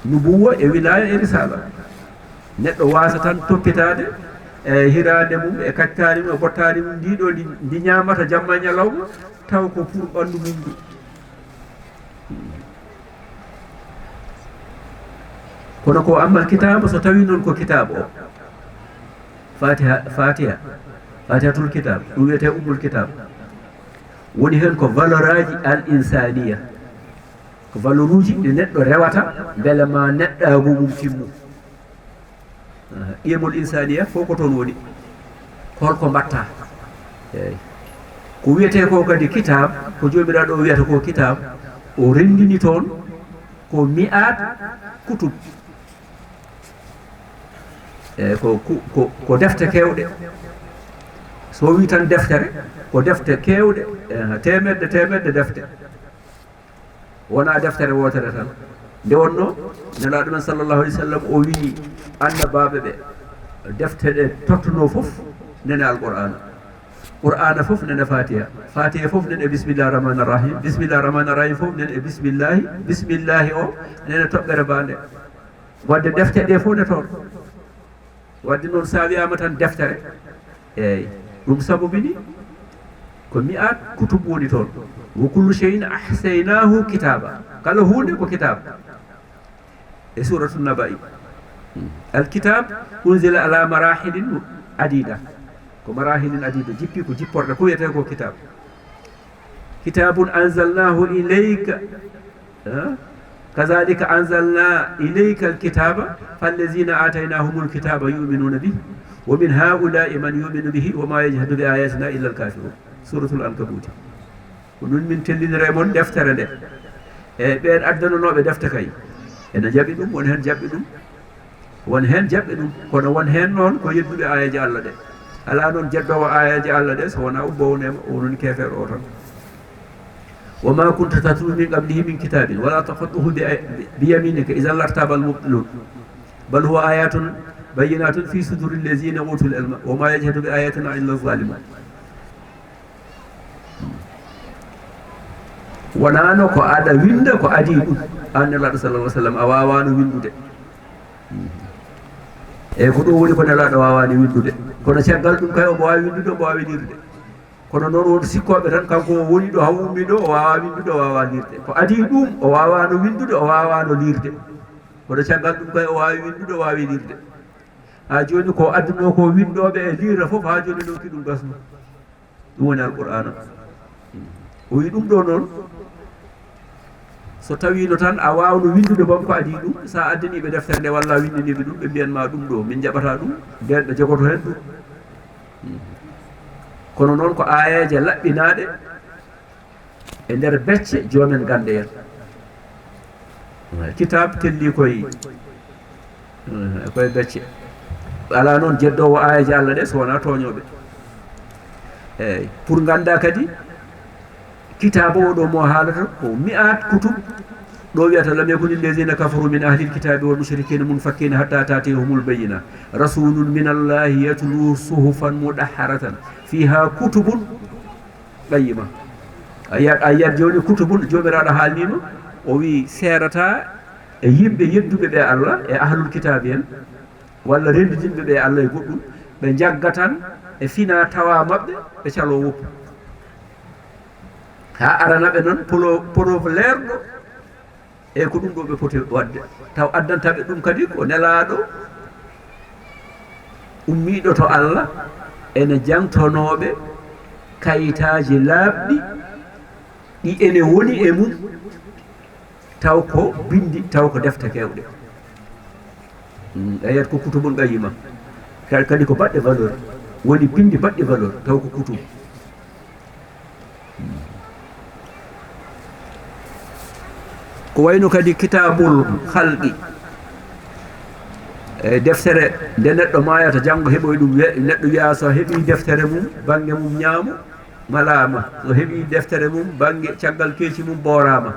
Nubuwa e wilaya e risala. Neɗɗo waasa tan toppitaade e hiraande mum, e kacitaari mum, e bottaari mum, ndi ɗo ndi, ndi ñaamata jamma e ñalawma, taw ko pour ɓanndu mum ndu. Kono ko ammal kitaabu, so tawi noon ko kitaabu o, Fatiha, Fatiha, Fatihatul Kitab, ɗum wiyetee Ummul Kitab. Woni heen ko valeur aji al insaniya, ko valeur uji ɗi neɗɗo rewata mbele ma neɗɗaagu mum timmu. Aha, qiyamul insaniya fof ko toon woni. Ko holko mbatta? Eyi. Ko wiyetee ko kadi kitab, ko Joomiraaɗo o wiyata ko kitab, o renndini toon ko mi'at kutub. E ko, ko, ko, ko defte keewɗe. So o wi tan deftere, ko defte keewɗe, eh, teemedde, teemedde defte. Wonaa deftere wootere tan. Nde wonno, Nelaaɗo men sallallahu alaihi wasallam o wi annabaaɓe ɓe, Defte ɗe tottuno fof nene Alqur'aana. Qur'aana fof nene Fatiha. Fatiha fof nene Bismillah Rahman Rahim. Bismillah Rahman Rahim fof nene e Bismillahi. Bismillahi o nene toɓɓere bande. Wadde defte ɗe fof ne toon. Wadde noon, so a wiyaama tan deftere, eey, ɗum sabubini ko mi'at kutub woni toon. Wa kullu shay'in ahsaynahu kitaba. Kala huunde ko kitab. E suratu Naba'i. Al kitab unzila ala marahilin adida. Ko marahilin adida, jippi ko jipporɗe, ko wiyetee ko kitab. Kitabun anzalnahu ilayka, ha? Kazalika anzalna ilayka alkitaba, fallazina ataynahumul kitaba yu'minuna bihi, wa min haula'i man yu'minu bihi, wa ma yajhadu bi ayatina illa alkafirun. Suratul Ankabuti. Ko ɗum min tellinira e mon deftere nde. E ɓeen addanonooɓe defte kay, ene jaɓi ɗum, won heen jaɓɓe ɗum. Won heen jaɓɓe ɗum, kono won heen noon ko yedduɓe aayeeje Allah ɗe. Alaa noon jeddoowo aayeeje Allah ɗe, so wonaa ubboowo neema, o wonani keefeero o tan. Wa ma kunta tatlu min qablihi min kitabin, wala taxutuhu bi, bi yaminika, idan lartabal mubtilun. Bal huwa ayatun bayyinatun fi suduri allazina utul ilma, wa ma yajhadu bi ayatina illa zalimun. Wonaano ko aɗa winnda ko adii ɗum. Aan Nelaaɗo sallallahu alaihi wasallam, a waawaano winndude. Eyi, ko ɗum woni ko Nelaaɗo waawaani winndude. Kono caggal ɗum kay, omo waawi winndude, omo waawi liirde. Kono noon, won sikkooɓe tan, kanko o woni ɗo, haa o ummii ɗo, o waawaa winndude, o waawaa liirde. Ko adii ɗum, o waawaano winndude, o waawaano liirde. Kono caggal ɗum kay, o waawi winndude, o waawi liirde. Haa jooni, ko adduno ko winndooɓe e liira fof, haa jooni noon ki ɗum gasno. Ɗum woni Alqur'aana. O wi ɗum ɗo noon, so tawiino tan a waawno winndude boom ko adii ɗum, so a addanii ɓe deftere nde walla a winndanii ɓe ɗum, ɓe mbiyan ma ɗum ɗo, min njaɓataa ɗum, ndeen ɓe jogoto heen ɗum. Kono noon ko aayeeje laɓɓinaaɗe e nder becce joomen gannde en. Kitaab telli koye, eh, koye becce. Alaa noon jeddoowo aayeeje Allah ɗe so wonaa tooñooɓe. Eey, pour nganndaa kadi, kitaaba o ɗo mo haalata ko mi'at kutub, ɗo wiyata, "Lam yakuni allazina kafaru min ahlil kitabi wal mushrikina munfakina hatta tatiyahumul bayyina. Rasulun min Allahi yatlu suhufan mudahharatan fiha kutubun qayyima." A yiyat, a yiyat jooni kutubun, Joomiraaɗo haalniima, o wi seerata e yimɓe yedduɓe ɓe Allah, e ahlul kitaabi en, walla renndidinɓe ɓe Allah e goɗɗum, ɓe njagga tan e fina tawa maɓɓe, ɓe caloo woppu. Haa arana ɓe noon polo-, preuve leerɗo, e ko ɗum ɗo ɓe poti waɗde. Taw addanta ɓe ɗum kadi ko Nelaaɗo ummiiɗo to Allah, ene jangtonooɓe kayitaaji laaɓɗi, ɗi ene woni e mum, taw ko binndi, taw ko defte keewɗe. Mm, a yiyat ko kutubun qayyima. Ka-, kadi ko baɗɗe valeur. Woni binndi baɗɗe valeur, taw ko kutub. Ko wayno kadi Kitaabul Khalqi, e deftere nde neɗɗo maayata, janngo heɓoy ɗum, we-, neɗɗo wiya so heɓi deftere mum, bannge mum ñaamo malaama, so heɓi deftere mum, bannge caggal keeci mum booraama.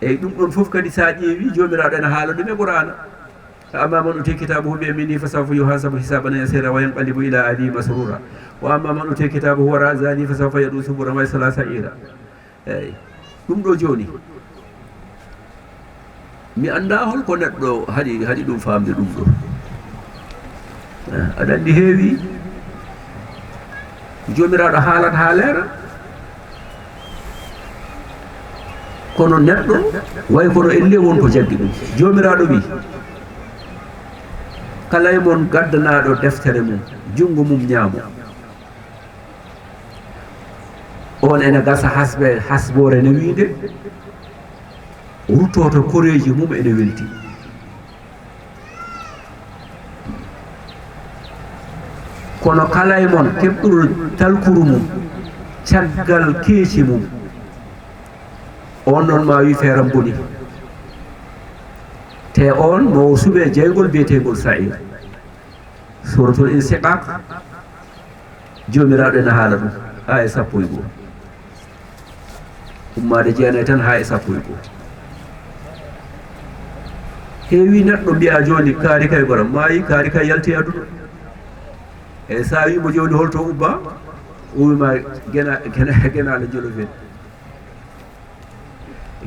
Eyi, ɗum ɗon fof kadi, so a ƴeewi, Joomiraaɗo ene haala ɗum e Qur'aana. Fa amma man utiya kitaabahu bi yaminihi fa sawfa yuhasabu hisaban yasira wa yanqalibu ila ahlihi masrura. Wa amma man utiya kitaabahu wara zalihi fa sawfa yad'u suburan wa yasla sa'ira. Eyi, ɗum ɗo jooni, mi anndaa hol ko neɗɗo haɗi, haɗi ɗum faamde ɗum ɗo. Eh, aɗa anndi heewi, Joomiraaɗo haalat haa leera, kono neɗɗo way kono elle won ko jaggi ɗum. Joomiraaɗo wi, "Kala e mon gaddanaaɗo deftere mum, junngo mum ñaamo, on ene gasa hasbe, hasboore ne wiide, ruttoto koreeji mum ene welti." Kono kala e mon keɓɗuɗo talkuru mum caggal keeci mum, on ɗon ma wi feeram boni. Te on mo o suɓe jeyngol biyeteengol Sa'ir. Suratul Inshiqaq, Joomiraaɗo ene haala ɗum, aaya sappo e goo. Ummaade jeenayi tan haa e sappo e goo. Heewi neɗɗo mbiya jooni kaari kay gora maayi, kaari kay yalti aduna. E sa wiimo jooni holto ubba, o wima gena, gena, genaale jolofen.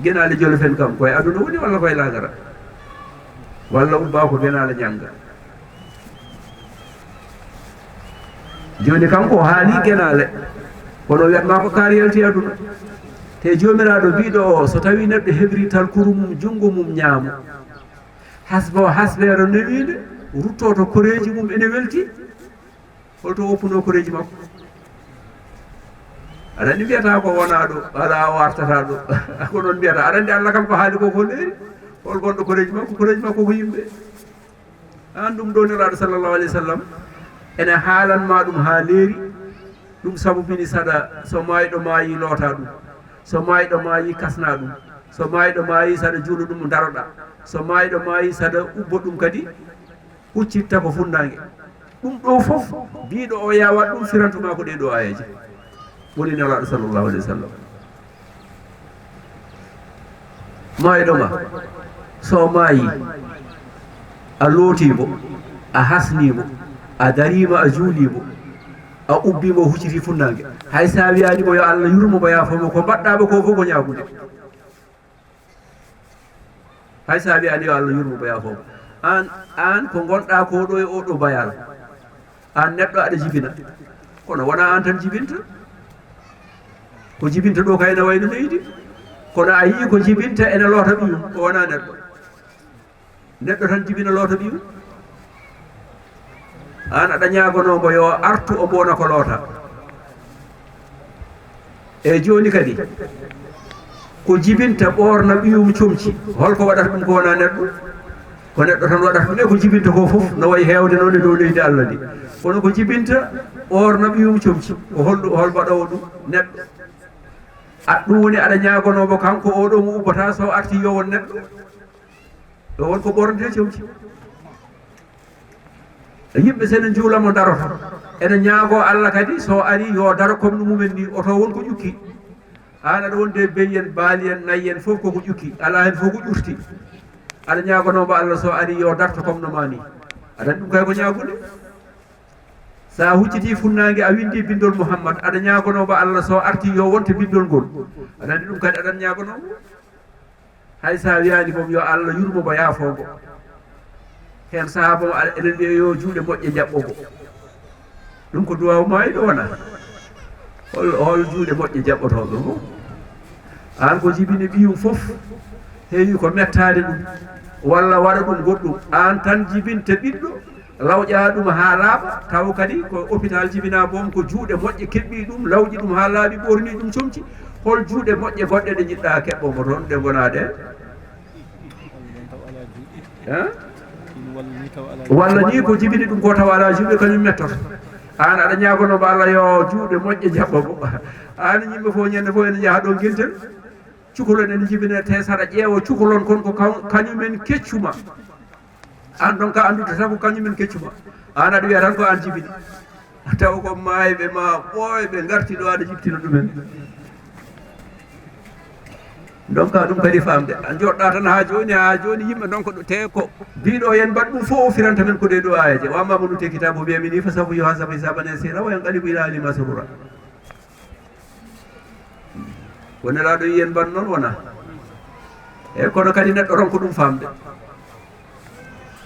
Genaale jolofen kam koye aduna woni walla koye lagara? Walla ubba ko genaale ñanga? Jooni kanko o haali genaale, kono o wiyatma ko kaari yalti aduna. Te Joomiraaɗo biiɗo o, so tawi neɗɗo heɓri talkuru mum, junngo mum ñaamo, hasbo, hasbeere newiinde, rutto to koreeji mum ene welti, holto woppuno koreeji makko? Aɗa anndi mbiyata ko wona ɗo, ala o artata ɗo. Ko noon mbiyata. Aɗa anndi Allah kam ko haali ko ko leeri. Hol gonɗo koreeji makko? Koreeji makko ko yimɓe. An ɗum ɗo Nelaaɗo sallallahu alayhi wa sallam ene haalan ma ɗum haa leeri. Ɗum sabu bini saɗa, so maayɗo maayi loota ɗum. So maayɗo maayi kasna ɗum. So maayɗo maayi saɗa juulo ɗum daroɗa. So maayɗo maayi saɗa ubbo ɗum kadi huccitta ko funnaange. Ɗum ɗo fof biiɗo o yawat ɗum firantuma ko ɗee ɗo aayeeje. Woni Nelaaɗo sallallahu alayhi wa sallam. Maayɗo ma, so maayi, a lootii mo, a hasnii mo, a darii mo, a juulii mo, a ubbii mo, hucciti funnaange. Hay so a wiyaani mo yo Allah yurmo mo, yaafo mo, ko mbaɗɗaa mo ko fof ko ñaagunde. Hay so a wiyaani yo Allah yurmo mo, yaafo mo. Aan, aan ko ngonɗaa ko ɗo e oo ɗo bayal. Aan neɗɗo aɗa jibina. Kono wonaa aan tan jibinta. Ko jibinta ɗo kay ne wayno leydi. Kono a yii ko jibinta ene loota ɓiyum, o wonaa neɗɗo. Neɗɗo tan jibina loota ɓiyum. Aan aɗa ñaagonoo mbo yo artu o bona ko loota. E jooni kadi, ko jibinta ɓoorna ɓiyum comci, holko waɗata ɗum ko wonaa neɗɗo? Ko neɗɗo tan waɗata ɗum. E ko jibinta ko fof no wayi heewde noon e dow leydi Allah ndi. Kono ko jibinta ɓoorna ɓiyum comci, ko holɗo, hol mbaɗoowo ɗum? Neɗɗo. Aɗa ɗum woni aɗa ñaagonoo mbo kanko oo ɗo mo ubbata so arti yo won neɗɗo. Ɗo won ko ɓoornetee comci. Yimɓe sene njuula mo daroto. Ene ñaagoo Allah kadi so ari yo daro comme no mumen ni, oto won ko ƴukki. Aan aɗa wondi e beyi en, baali en, nayi en, fof koko ƴukki. Alaa heen fof ko ƴurti. Aɗa ñaagonoo mbo Allah so ari yo darto comme no ma ni. Aɗa anndi ɗum kay ko ñaagunde. Sa hucciti funnaange a winndi binndol Muhammad, aɗa ñaagonoo mbo Allah so arti yo wonte binndol ngol. Aɗa anndi ɗum kadi aɗa ñaagonoo mbo. Hay sa wiyaani boom yo Allah yurmo mbo, yaafo mbo. Heen sahaa boom aɗa, eɗen mbiya yo juuɗe moƴƴe njaɓɓo mbo. Ɗum ko duwaaw maayɗo wona? Hol, hol juuɗe moƴƴe jaɓɓotooɓe mbo? Aan ko jibini ɓiyum fof, heewi ko mettaade ɗum, walla waɗa ɗum goɗɗum. Aan tan jibinta ɓiɗɗo, lawƴa ɗum haa laaɓa, taw kadi ko hôpital jibina boom, ko juuɗe moƴƴe keɓɓi ɗum, lawƴi ɗum haa laaɓi, ɓoorni ɗum comci. Hol juuɗe moƴƴe goɗɗe ɗe njiɗɗa keɓɓo mo toon, ɗe ngonaa ɗe? Hein? Walla ni ko jibini ɗum ko tawa alaa juuɗe, kañum mettoto. Aan aɗa ñaagonoo mbo Allah yo juuɗe moƴƴe jaɓɓo mbo. Aan yimɓe fof ñande fof ene njaha ɗo ngilten. Cukalon ene jibine te saɗa ƴeewa cukalon kon ko kaw-, kañumen keccuma. Aan ɗon ka anndude tan ko kañumen keccuma. Aan aɗa wiya tan ko aan jibini. Taw ko maayɓe ma ɓooyɓe ngarti ɗo aɗa jibtina ɗumen. Donc ɗum kadi famde. A joɗɗa tan haa jooni, haa jooni yimɓe donc ɗo te ko biiɗo yen mbaɗ ɗum fof o firanta men ko ɗe ɗo aayeje. Wa amma man utiya kitabahu bi yaminihi fa sawfa yuhasabu hisaban yasira wa yanqalibu ila ahlihi masrura. Ko Nelaaɗo wiyen mbaɗ noon wona. E kono kadi neɗɗo ronko ɗum famde.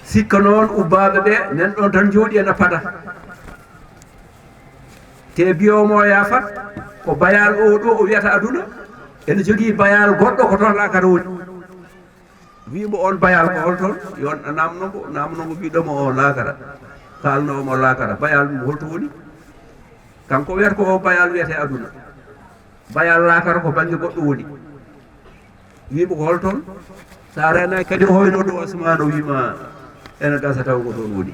Sikka noon ubbaaɓe ɓe, nen ɗon tan jooɗi ena pada. Te biyo mo yaafat, ko bayal o ɗo o wiyata aduna, ene jogii bayal goɗɗo ko toon laakara woni. Wii mo on bayal ko hol toon? Yo namno mo, namno mo wiɗo mo o laakara. Kaalno mo laakara, bayal mum holto woni? Kanko wiyata ko o bayal wiyete aduna. Bayal laakara ko bannge goɗɗo woni. Wii mo ko hol toon? Sa renay kadi o hoyno ɗo asmaan o wii ma ene gasa taw ko toon woni.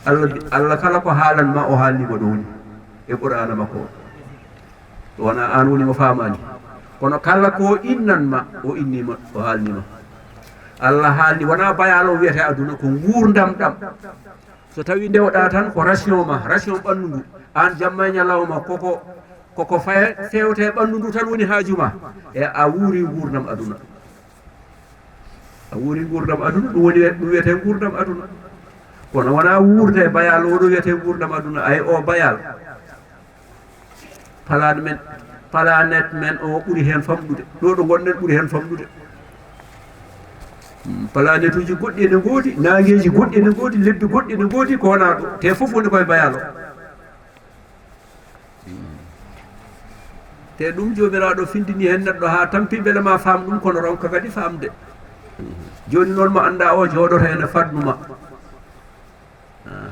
Allah, Allah kala ko haalan ma o haalni mo ɗo woni. E Qur'aana makko o. Wona aan woni mo faamaani. Kono kala ko innan ma, o inni ma, o haalni ma. Allah haalni, wona bayal o wiyata aduna, ko nguurndam ɗam. So tawi ndewɗa tan ko ration ma, ration ɓanndu ndu, aan jamma e ñalawma koko, koko faya-, fewte ɓanndu ndu tan woni haaju ma. E a wuuri nguurndam aduna. A wuuri nguurndam aduna, ɗum woni, ɗum wiyetee nguurndam aduna. Kono wonaa wuurde e bayaal, o ɗo wiyetee nguurndam aduna. Ay, o bayaal, planète men, planète men o ɓuri heen famɗude. Ɗo ɗo ngonɗen ɓuri heen famɗude. Hmm, planète uji goɗɗi ene ngoodi, naangeeji goɗɗi ene ngoodi, lebbi goɗɗi ene ngoodi, ko wonaa ɗo. Te fof woni koye bayaal o. Te ɗum Joomiraaɗo findini heen neɗɗo haa tampi mbele ma faam ɗum, kono ronka kadi faamde. Jooni noon mo anndaa o jooɗoto ene fadnuma. Ah.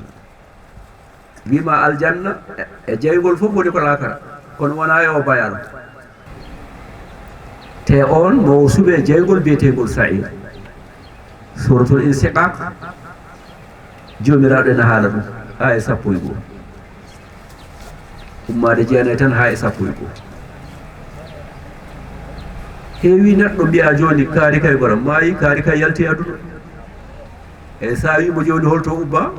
Wiima aljanna e, e jeyngol fof woni ko laakara, kono wonaa e o bayal. Te oon mo o suɓe jeyngol biyeteengol Sa'ir. Suuratul Insiqaaq, Joomiraaɗo ene haala ɗum haa e sappo e goo. Ummaade jeenayi tan haa e sappo e goo. Heewi neɗɗo mbiya jooni kaari kay gora maayi, kaari kay yalti aduna. E so a wiimo jooni holto ubba,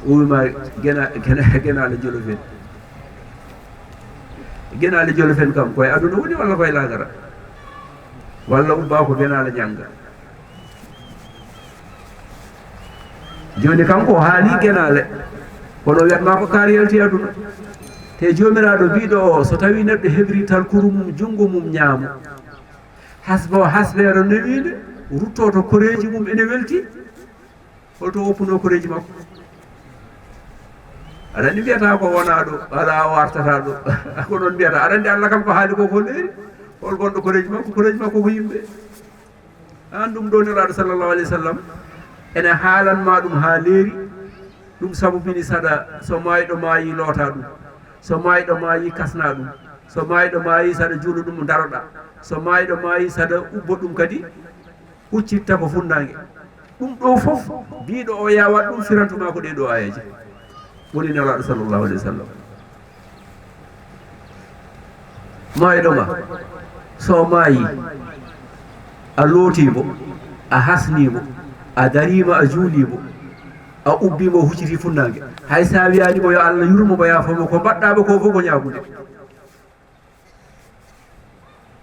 o wiima gena, gena, genaale jolofen. Genaale jolofen kam koye aduna woni walla koye laakara? Walla ubba ko genaale ñannga? Jooni kanko o haali genaale, kono o wiyat ma ko kaari yalti aduna. Te Joomiraaɗo biiɗo o, so tawi neɗɗo heɓri talkuru mum, junngo mum ñaamo, hasbo, hasbeere newiinde, rutto to koreeji mum ene welti, holto woppuno koreeji makko? Aɗa anndi mbiyata ko wonaa ɗo, alaa o artata ɗo. Ko noon mbiyata. Aɗa anndi Allah kam ko haali ko ko leeri. Hol gonɗo koreeji makko? Koreeji makko ko yimɓe. Aan ɗum ɗo Nelaaɗo sallallahu alayhi wa sallam ene haalan ma ɗum haa leeri. Ɗum sabubini saɗa, so maayɗo maayi, loota ɗum. So maayɗo maayi, kasna ɗum. So maayɗo maayi, saɗa juula ɗum, daroɗa. So maayɗo maayi, saɗa ubba ɗum kadi, huccitta ko funnaange. Ɗum ɗo fof, biiɗo o yawat ɗum, firantuma ko ɗee ɗo aayeeje. Woni Nelaaɗo sallallahu alayhi wa sallam. Maayɗo ma, so maayi, a lootii mo, a hasnii mo, a darii mo, a juulii mo, a ubbii mo, hucciti funnaange. Hay so a wiyaani mo yo Allah yurmo mo, yaafo mo, ko mbaɗɗaa mo ko fof ko ñaagunde.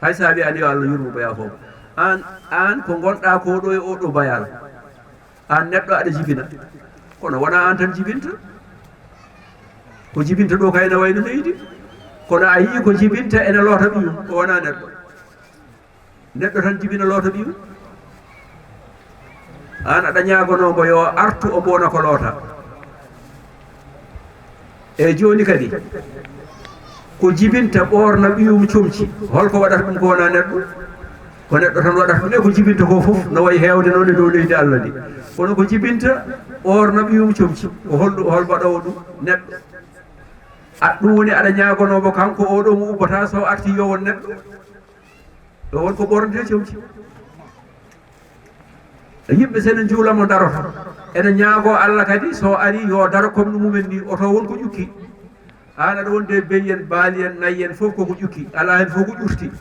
Hay so a wiyaani yo Allah yurmo mo, yaafo mo. Aan, aan ko ngonɗaa ko ɗo e oo ɗo bayal. Aan neɗɗo aɗa jibina. Kono wonaa aan tan jibinta. Ko jibinta ɗo kay ene wayno leydi. Kono a yii ko jibinta ene loota ɓiyum, o wonaa neɗɗo. Neɗɗo tan jibina loota ɓiyum. Aan aɗa ñaagonoo mbo yo artu omo wona ko loota. Eeyi, jooni kadi, ko jibinta ɓoorna ɓiyum comci, hol ko waɗata ɗum ko wonaa neɗɗo? Ko neɗɗo tan waɗata ɗum. E ko jibinta ko fof no wayi heewde noon e dow leydi Allah ndi. Kono ko jibinta ɓoorna ɓiyum comci, ko hol ɗum, hol mbaɗoowo ɗum? Neɗɗo. Aɗa ɗum woni aɗa ñaagonoo mbo kanko oo ɗo mo ubbata so artii yo won neɗɗo. Ɗo won ko ɓoornetee comci. Yimɓe so ene njuula mo daroto. Ene ñaagoo Allah kadi so arii yo daro comme no mumen ni, oto won ko ƴukki. Aan aɗa wondi e beyi en, baali en, nayi en, fof koko ƴukki. Alaa heen fof ko ƴurti.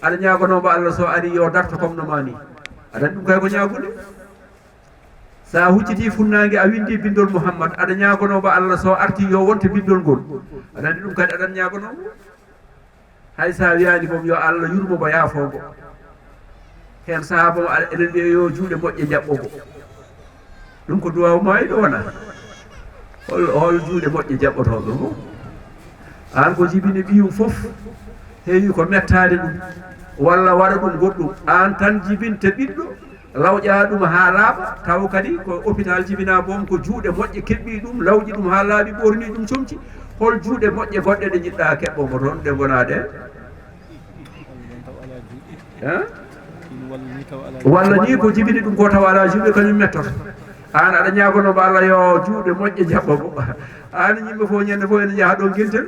Aɗa ñaagonoo mbo Allah so arii yo darto comme no maa ni. Aɗa anndi ɗum kay ko ñaagunde. So a huccitii funnaange, a winndii binndol Muhammad, aɗa ñaagonoo mbo Allah so artii yo wonte binndol ngol. Aɗa anndi ɗum kadi aɗa ñaagonoo mbo. Hay so a wiyaani boom yo Allah yurmo mbo, yaafo mbo. Heen sahaa boom aɗa, eɗen mbiya yo juuɗe moƴƴe njaɓɓo mbo. Ɗum ko duwaawu maayɗo wonaa? Hol, hol juuɗe moƴƴe jaɓɓotooɓe mbo? Aan ko jibini ɓiyum fof, heewi ko mettaade ɗum, walla waɗa ɗum goɗɗum. Aan tan jibinta ɓiɗɗo, lawƴa ɗum haa laaɓa, taw kadi ko hôpital jibinaa boom, ko juuɗe moƴƴe keɓɓi ɗum, lawƴi ɗum haa laaɓi, ɓoorni ɗum comci. Hol juuɗe moƴƴe goɗɗe ɗe njiɗɗa keɓɓo mo toon, ɗe ngonaa ɗeen? Hein? Walla ni ko jibini ɗum ko tawa alaa juuɗe, kañum mettoto. Aan aɗa ñaagonoo mbo Allah yo juuɗe moƴƴe jaɓɓo mbo. Aan yimɓe fof ñande fof ene njaha ɗo ngilten.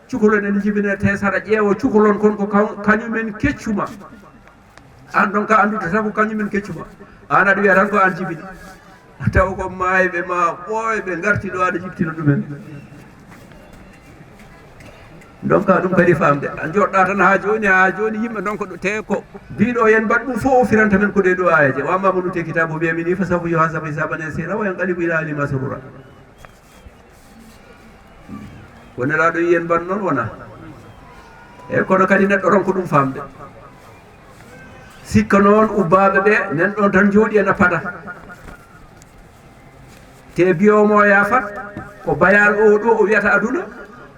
Cukalon ene njibine, te saɗa ƴeewa cukalon kon ko kaw-, kañumen keccuma. Aan ɗon ka anndude tan ko kañumen keccuma. Aan aɗa wiya tan ko aan jibini. Taw ko maayɓe ma ɓooyɓe ngarti ɗo aɗa jibtina ɗumen. Donc ɗum kadi faamde. A jooɗɗa tan haa jooni, haa jooni yimɓe ndonka ɗo, te ko biiɗo yen mbaɗ ɗum fof o firanta men ko ɗee ɗo aayeeje. Wa amma man utiya kitabahu bi yaminihi fa sawfa yuhasabu hisaban yasira wa yanqalibu ila ahlihi masrura. Ko Nelaaɗo wiyi en mbaɗ noon wonaa. E kono kadi neɗɗo ronka ɗum faamde. Sikka noon ubbaaɓe ɓe nan ɗoon tan njooɗi ena pada. Te biyoomo o yaafat, ko bayal o ɗo o wiyata aduna,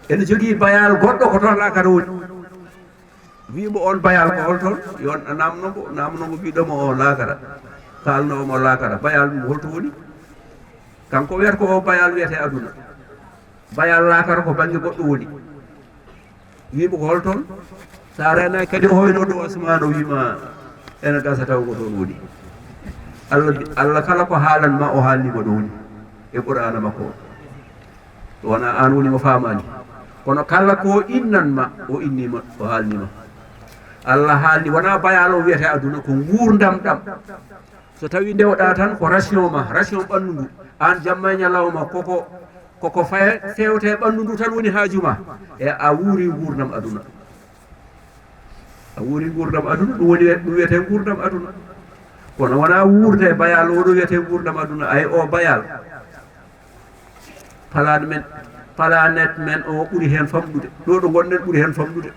ene jogii bayal goɗɗo ko toon laakara woni. Wiimo on bayal ko hol toon? Yo on naamno mo, naamno mo wiɗo mo o laakara. Kaalno mo laakara, bayal mum holto woni? Kanko wiyata ko o bayal wiyete aduna. Bayal laakara ko bannge goɗɗo woni. Wiimo ko hol toon? Sa reenaaki kadi o hoyno ɗo asmaan o wiima ene gasa taw ko toon woni. Allah, Allah kala ko haalan ma o haalni mo ɗo woni. E Qur'aana makko o. Wona aan woni mo faamaani. Kono kala ko innan ma, o inni ma, o haalni ma. Allah haalni, wona bayal o wiyete aduna, ko nguurndam ɗam. So tawi ndewɗa tan ko ration ma, ration ɓanndu ndu. Aan jamma e ñalawma koko, koko faya-, fewte ɓanndu ndu tan woni haaju ma. E a wuuri nguurndam aduna. A wuuri nguurndam aduna, ɗum woni, ɗum wiyete nguurndam aduna. Kono wona wuurde e bayal o ɗo wiyete nguurndam aduna, ay o bayal. Planète men, planète men o ɓuri heen famɗude. Ɗo ɗo ngonɗen ɓuri heen famɗude.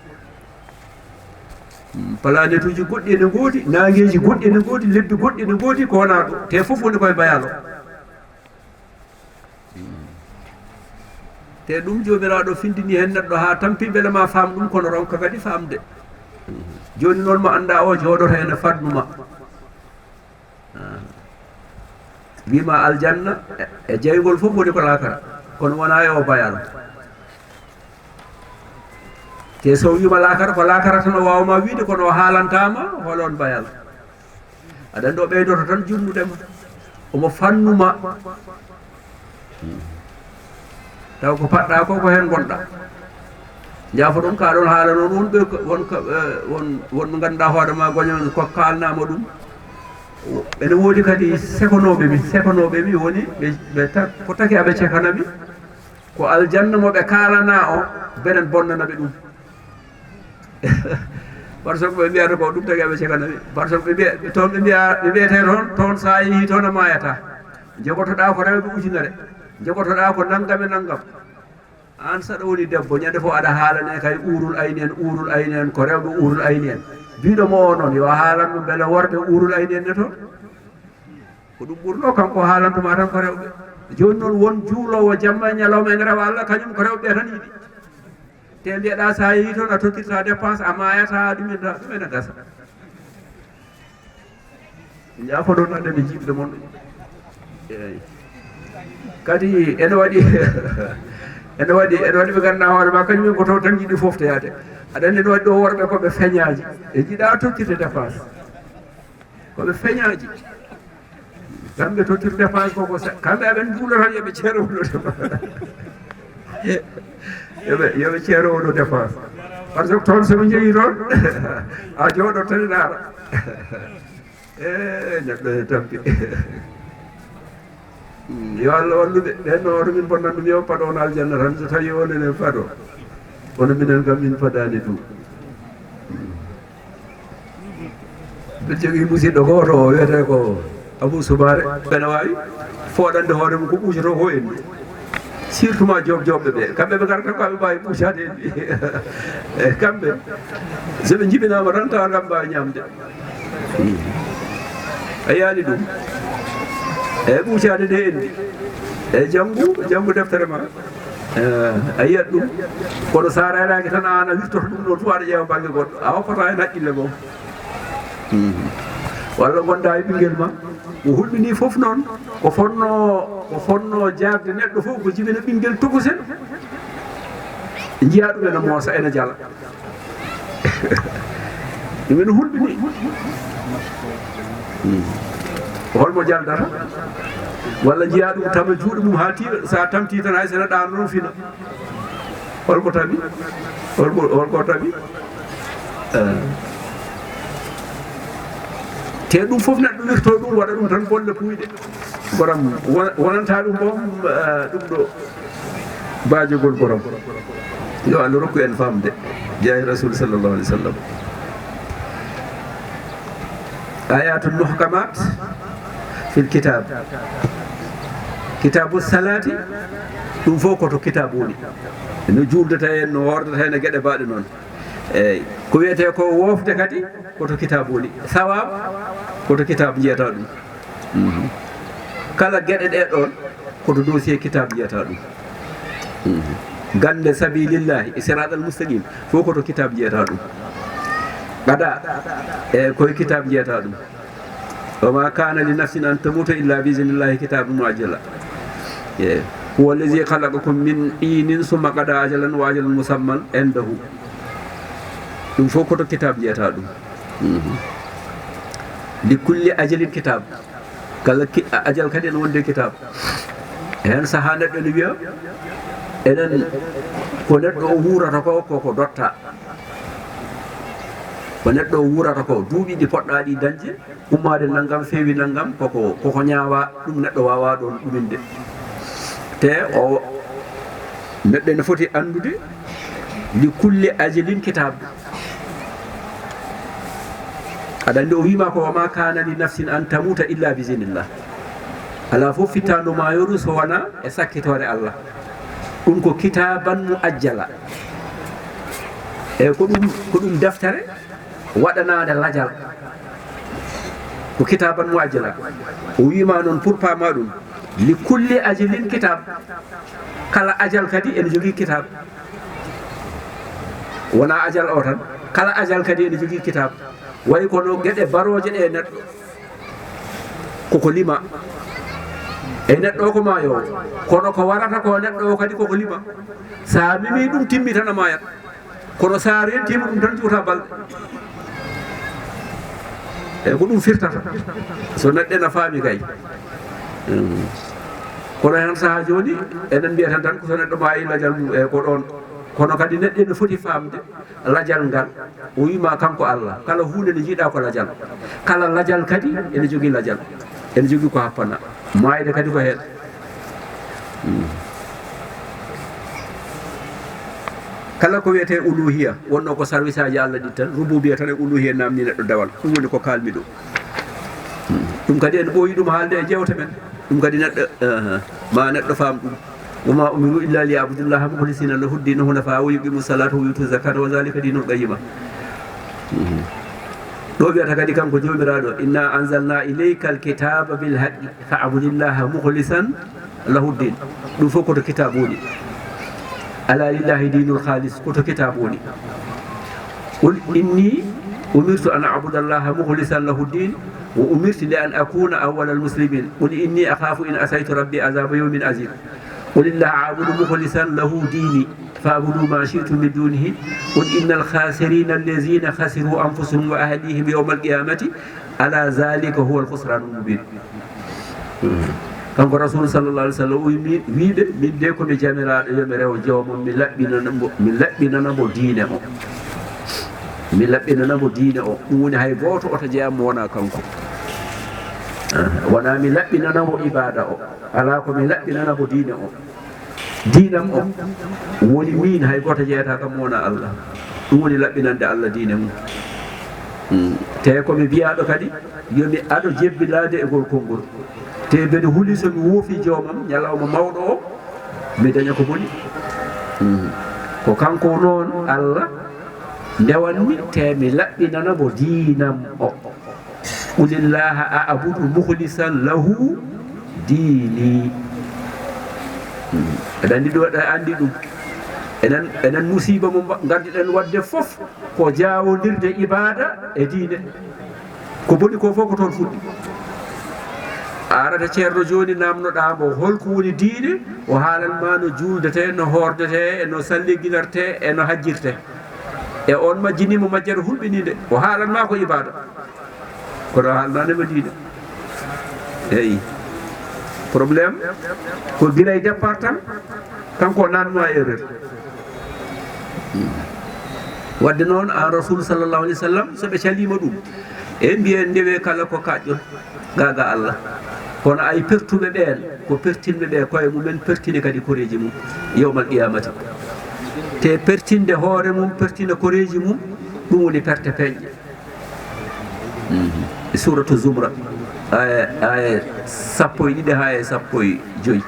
Hmm, planète uji goɗɗi ene ngoodi, naangeeji goɗɗi ene ngoodi, lebbi goɗɗi ene ngoodi, ko wonaa ɗo. Te fof woni koye bayal o. Hmm. Te ɗum Joomiraaɗo findini heen neɗɗo haa tampi mbele ma faam ɗum, kono ronka kadi faamde. Hmm. Jooni noon mo anndaa o jooɗoto ene fadnuma. Ah. Wiima aljanna e, e jeyngol fof woni ko laakara, kono wonaa e o bayal. Te so wiima laakara, ko laakara tan o waawma wiide, kono o haalantaama hol on bayal. Aɗa anndi o ɓeydoto tan junnude ma, omo fannuma. Taw ko paɗɗa ko, ko heen ngonɗa. Njaafo ɗon, ka ɗon haala noon wonɓe, won ka, eh, won, wonɓe ngannduɗaa hoore ma goño ko kaalnaama ɗum. Ene woodi kadi sekonooɓe mi, sekonooɓe mi woni ɓe, ɓe ta-, ko taki aɓe cekana mi, ko aljanna mo ɓe kaalana o, mbeɗen bonnana ɓe ɗum. Par ce que ɓe mbiyata ko ɗum tagi aɓe cekana ɓe. Par ce que ɓe mbiya, toon ɓe mbiya, ɓe mbiyete toon, toon sa yehi toon a maayata. Jogotoɗaa ko rewɓe ujunere. Jogotoɗaa ko nanngam e nanngam. Aan saɗa woni debbo, ñande fof aɗa haalane kay uurul ayni en, uurul ayni en, ko rewɓe uurul ayni en. Biɗo mo o noon, yo haalan mo mbele worɓe uurul ayni en ne toon. Ko ɗum ɓurno kanko haalantuma tan ko rewɓe. Jooni noon won juuloowo jamma e ñalawma ene rewa Allah, kañum ko rewɓe tan yiɗi. Te mbiyeɗa sa yehi toon a tottirta dépense, a maayata, ɗum ene, ɗum ene gasa. Njaafoɗon aɗa mi jiɗɗo mon. Eey. Kadi ene waɗi, ene waɗi, ene waɗi ɓe ngannduɗaa hoore ma, kañum en ko toon tan jiɗi foftoyaade. Aɗa anndi ene waɗi ɗo worɓe ko ɓe feñaaji. E jiɗa tottirde dépense. Ko ɓe feñaaji. Kamɓe tottirde dépense ko, ko sa-, kamɓe aɓen nduulo tan yoɓe ceero wuro dépense. Yoɓe, yoɓe ceero wuro dépense. Par ce que toon so ɓe njeyi toon, a jooɗo tan e ndaara. E neɗɗo e tampi. Yo Allah wallu ɓe. Ɓen no oto min bonnan ɗum, yo paɗo on aljanna tan, so tawi on enen paɗo. Kono minen kam min paɗani ɗum. Mbiɗa jogii musidɗo gooto, o wiyetee ko Abou Soumaré. Ene waawi fooɗande hoore mum ko ɓuucotoo ko enɗi. Surtout ma joom joomɓe ɓe. Kamɓe ɓe ngarata ko aɓe mbaawi ɓuucaade enɗi. Eyi, kamɓe, so ɓe njibinaama tan, tawa kam mbaawi ñaamde. A yiyaani ɗum? Eyi, ɓuucaade nde enɗi. Eyi, janngu, janngu deftere ma. Eh, a yiyat ɗum. Kono so a reelaaki tan, aan a wirtoto ɗum ɗoon fof, aɗa ƴeewa bannge goɗɗo. A hokkataa heen hakkille goo. Mhm. Walla ngonɗaa e ɓinngel ma, o hulɓinii fof noon. Ko fotnoo, ko fotnoo jaarde neɗɗo fof, ko jibina ɓinngel tokosel. Njiyaa ɗum ene moosa, ene jala. Ɗum ene hulɓini. Hmm. Holmo jaldata? Walla njiyaa ɗum tama juuɗe mum haa tiiɗa, so a tamtii tan hay so ene ɗaano noon fina. Holko tawi? Holko, holko tawi? Eh. Te ɗum fof neɗɗo wirto ɗum, waɗa ɗum tan bolle puuyɗe. Borom won-, wonanta ɗum boom, eh, ɗum ɗo. Baajogol borom. Yo Allah rokku en famde. Jaahi Rasul sallallahu alaihi wasallam. Ayatul muhkamat fil kitab. Kitabu salati, ɗum fof ko to kitabu woni. No juuldata en, no wordata en e geɗe baɗe noon. Eyyi, Ko wiyetee ko woofde kadi, ko to kitaabu woni. Sawaab, ko to kitaabu njiyata ɗum. Mhm. Kala geɗe ɗee ɗoon, ko to dossier kitaabu njiyata ɗum. Mhm. Gannde sabilillahi e siraatal mustaqim, fof ko to kitaabu njiyata ɗum. Qada, e koye kitaabu njiyata ɗum. وما كان لنفس أن تموت إلا بإذن الله كتابا مؤجلا. إيه. هو الذي خلقكم من طين ثم قضى أجلا وأجل مسمى عنده. Ɗum fof ko to kitaabu njiyata ɗum. Mhm. لكل أجل كتاب. Kala ki-, a-, ajal kadi ene wondi e kitaabu. Heen sahaa neɗɗo ene wiya, enen ko neɗɗo o wuurata ko, koko dotta. Ko neɗɗo o wuurata ko, duuɓi ɗi poɗɗa ɗi dañde, ummaade nanngam, feewi nanngam, koko, koko ñaawa, ɗum neɗɗo waawa ɗoon ɗuminde. Te o, neɗɗo ene foti anndude, لكل أجل كتاب. Aɗa anndi o wiima ko, وما كان لنفس أن تموت إلا بإذن الله. Alaa fof fittaandu maayooru so wonaa e sakkitoore Allah. Ɗum ko كتابا مؤجلا. E ko ɗum, ko ɗum deftere waɗanaande lajal. Ko كتابا مؤجلا. O wiima noon pour paama ɗum, لكل أجل كتاب. Kala ajal kadi ene jogii kitaab. Wonaa ajal o tan. Kala ajal kadi ene jogii kitaab. Wayi kono geɗe barooje ɗe neɗɗo. Koko lima. E neɗɗo o ko maayoowo. Kono ko warata ko neɗɗo o kadi koko lima. So a mimii ɗum timmi tan a maayat. Kono so a rentiima ɗum tan juuta balɗe. E ko ɗum firtata. So neɗɗo ene faami kay. Mm. Kono heen sahaa jooni, enen mbiyata tan ko so neɗɗo maayi lajal mum e ko ɗoon. Kono kadi neɗɗo ene foti faamde lajal ngal. O wiima kanko Allah, kala huunde nde njiiɗa ko lajal. Kala lajal kadi ene jogii lajal. Ene jogii ko happana. Maayde kadi ko heen. Mm. Kala ko wiyetee uluhiya, wonno ko sarwisaaji Allah ɗi tan, rububiya tan e uluhiya naamni neɗɗo dawal. Ɗum woni ko kaalmi ɗo. Mm. Ɗum kadi en ɓooyi ɗum haalde e jeewte men. Ɗum kadi neɗɗo, eh, ma neɗɗo faam ɗum. وما أمروا إلا ليعبدوا الله مخلصين له الدين حنفاء ويقيموا الصلاة ويؤتوا الزكاة وذلك دين القيمة. Mhm. Ɗo wiyata kadi kanko Joomiraaɗo, إنا أنزلنا إليك الكتاب بالحق فاعبد الله مخلصا له الدين. Ɗum fof ko to kitaabu woni. ألا لله الدين الخالص, ko to kitaabu woni. قل إني أمرت أن أعبد الله مخلصا له الدين وأمرت لأن أكون أول المسلمين. قل إني أخاف إن عصيت ربي عذاب يوم عظيم. قل الله أعبد مخلصا له ديني فاعبدوا ما شئتم من دونه. قل إن الخاسرين الذين خسروا أنفسهم وأهليهم يوم القيامة ألا ذلك هو الخسران المبين. Kanko Rasul sallallahu alaihi wasallam o wi-, mi-, wiiɓe, min de ko mi jamiraaɗo, yo mi rew joomam, mi laɓɓinana mo, mi laɓɓinana mo diine o. Mi laɓɓinana mo diine o. Ɗum woni hay gooto oto jeyaa mo wonaa kanko. Ah, wonaa mi laɓɓinana mo ibaada o. Alaa ko mi laɓɓinana mo diine o. Diinam o woni miin, hay gooto jeyataa kam mo wonaa Allah. Ɗum woni laɓɓinande Allah diine mum. Hmm. Te ko mi biyaaɗo kadi, yo mi ado jebbilaade e ngol konngol. Te mbeɗa huli so mi woofi joomam ñalawma mawɗo o, mi daña ko boni. Hmm. Ko kanko noon Allah ndewanmi, te mi laɓɓinana mo diinam o. قل الله أعبد مخلصا له ديني. Hmm. Aɗa anndi ɗum, aɗa anndi ɗum. Enen, enen musiiba mo mba-, ngarduɗen waɗde fof ko jaawondirde ibaada e diine. Ko boni ko fof ko toon fuɗɗi. A arata ceerno jooni, naamnoɗaa mo holko woni diine, o haalan ma no juuldetee, no hoordetee, e no salliginartee, e no hajjirtee. E on majjinii mo majjere hulɓiniinde, o haalan ma ko ibaada. Kono o haalanaani ma diine. Eyi. Problème ko gila e départ tan, kanko o naatnoo e erreur. Wadde noon, aan Rasul sallallahu alaihi wasallam, so ɓe caliima ɗum, e mbiyen ndewee kala ko kaaɗɗon gaa gaa Allah. Kono ay pertuɓe ɓeen, ko pertinɓe ɓe koye mumen, pertini kadi koreeji mum yawmal qiyamati. Te pertinde hoore mum, pertina koreeji mum, ɗum woni perte peeñɗe. Mhm. E Suuratu Zumra, aya, aya sappo e ɗiɗi haa e sappo e joy.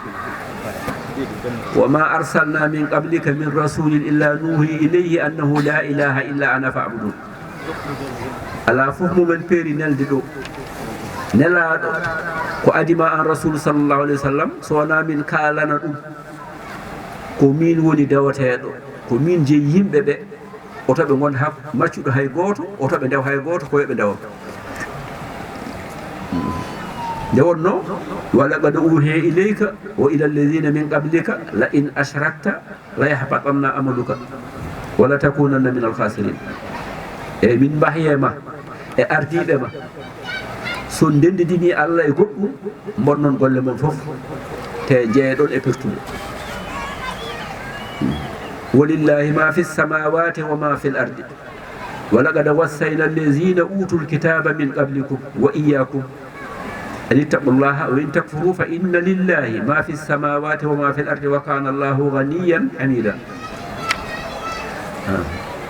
وما أرسلنا من قبلك من رسول إلا نوحي إليه أنه لا إله إلا أنا فاعبدون. Alaa fof mo men peeri nelde ɗo. Nelaaɗo ko adii ma aan Rasuul sallallahu alayhi wa sallam, so wonaa min kaalana ɗum. Ko miin woni deweteeɗo, ko miin jeyi yimɓe ɓe. Oto ɓe ngon hak-, maccuɗo hay gooto, oto ɓe ndew hay gooto, ko yo ɓe ndewam. Nde wonnoo, ولقد أوحي إليك وإلى الذين من قبلك لئن أشركت ليحبطن عملك ولتكونن من الخاسرين. Eyi, min mbahiyee ma e ardiiɓe ma. So on ndenndidinii Allah e goɗɗum, mbonnon golle mon fof, te njeyeɗon e pertude. ولله ما في السماوات وما في الأرض. ولقد وصينا الذين أوتوا الكتاب من قبلكم وإياكم أن اتقوا الله وإن تكفروا فإن لله ما في السماوات وما في الأرض وكان الله غنيا حميدا. Ah.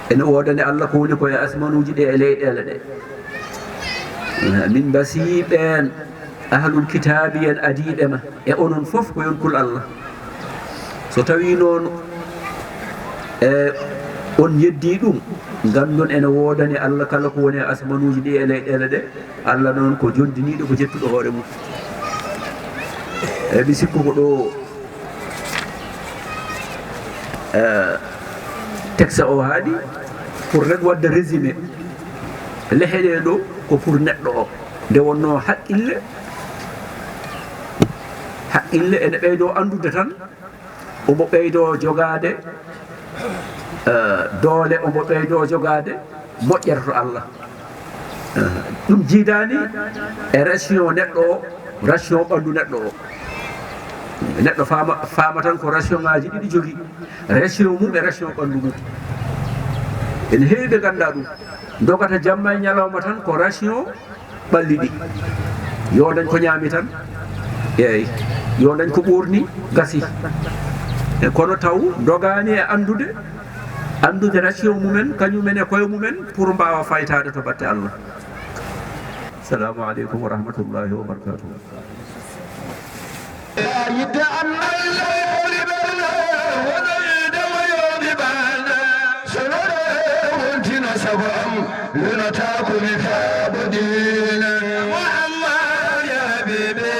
Ene woodani Allah ko woni ko e asmanuuji ɗi e leyɗeele ɗe. Ah, min mbasii ɓeen ahlul kitaabi en adiiɓe ma e onon fof ko yonkul Allah. So tawii noon, e, on yeddii ɗum, nganndon ene woodani Allah kala ko woni e asmanuuji ɗi e leyɗeele ɗe. Allah noon ko jonndiniiɗo, ko jettuɗo hoore mum. E, mi sikku ko ɗo, e, texte o haaɗi, pour rek waɗde résumé. Lehe ɗe ɗo ko pour neɗɗo o. Nde wonnoo haqqille, haqqille ene ɓeydoo anndude tan, omo ɓeydoo jogaade, eh, doole, omo ɓeydoo jogaade moƴƴere to Allah. Eh, ɗum jiidaani e ration neɗɗo o, ration ɓanndu neɗɗo o. Neɗɗo faama, faama tan ko ration ngaaji ɗiɗi jogii, ration mum e ration ɓanndu mum. Ene heewi ɓe nganndaa ɗum. Ndogata jamma e ñalawma tan ko ration ɓalli ɗi. Yo dañ ko ñaami tan. Eey. Yo dañ ko ɓoorni, gasi. E kono taw ndogaani e anndude, anndude ration mumen, kañumen e koye mumen, pour mbaawa faytaade to batte Allah. Salaamu aleykum wa rahmatullahi wa barakatuh. Yidde am Allah e ɓuri ɓernde, wona wiide mo yoomi ɓaana. So loree wontina sago am, yonata ko mi faabo diine. Muhammad ya habibi,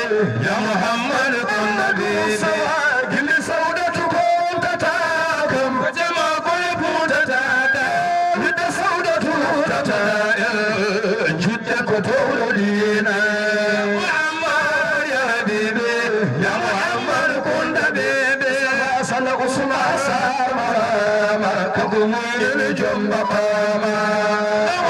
ya Muhammad kun nabi. Gilli Sawdatu ko wonkata kam. Ko jama ko e fuutata kam. Yidde Sawdatu tata en. Juɗɗe ko towɗo diina. Muhammad ya habibi, ya Muhammad kun dabibi. Sala Usman Sar Malama, kago mu'minin jom maqama.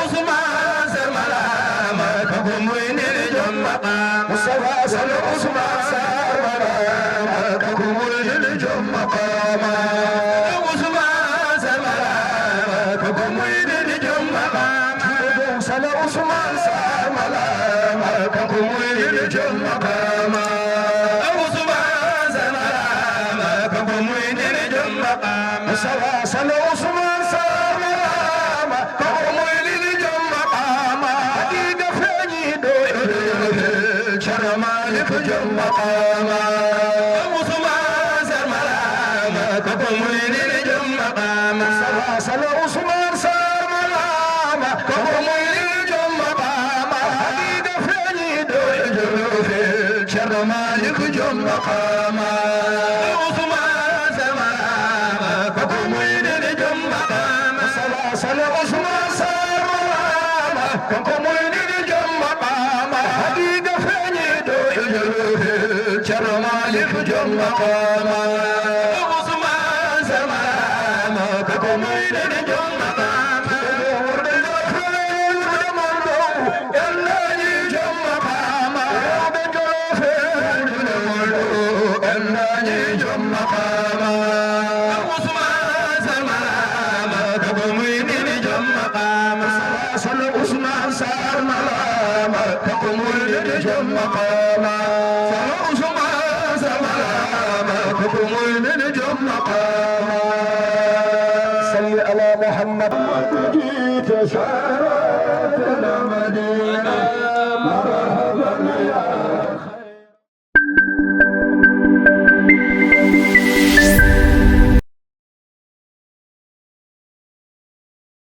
Usman Sar Malama, kago mu'minin jom maqama. Mustafa Sala Usman Sar Malama, kago mu'minin jom maqama. Usman Sar Malama, kago mu'minin jom maqama. Sala Usman Sar Malama, kago mu'minin jom maqama. Usman Sar Malama, kago mu'minin jom maqama. Sala, sala Usman Sar Malama, kago mu'minin jom maqama. Haqiqa feeñi ɗo e Ceerno Malik jom maqama. Usman Sar Malama, kago mu'minin jom maqama. Sala, sala Usman Sar Malama, kago mu'minin jom maqama. Haqiqa feeñi ɗo e Jolof, Ceerno Malik jom maqama. Usman Sar Malama, kago mu'minin jom maqama. Sala, sala Usman Sar Malama, kago mu'minin jom maqama. Haqiqa feeñi ɗo e Jolof, Ceerno Malik jom maqama. Usman Sar Malama, kago mu'minin jom maqama. Worɓe Jolof, worɓe mon ɗo, en dañi jom maqama. Rewɓe Jolof, worɓe mon ɗo, en dañi jom maqama. Usman Sar Malama, kago mu'minin jom maqama. Sala Usman Sar Malama, kago mu'minin jom maqama. Sala Usman Sar Malama, kago mu'minin jom maqama. Salli ala Muhammad. Jiite Sarat al Madina.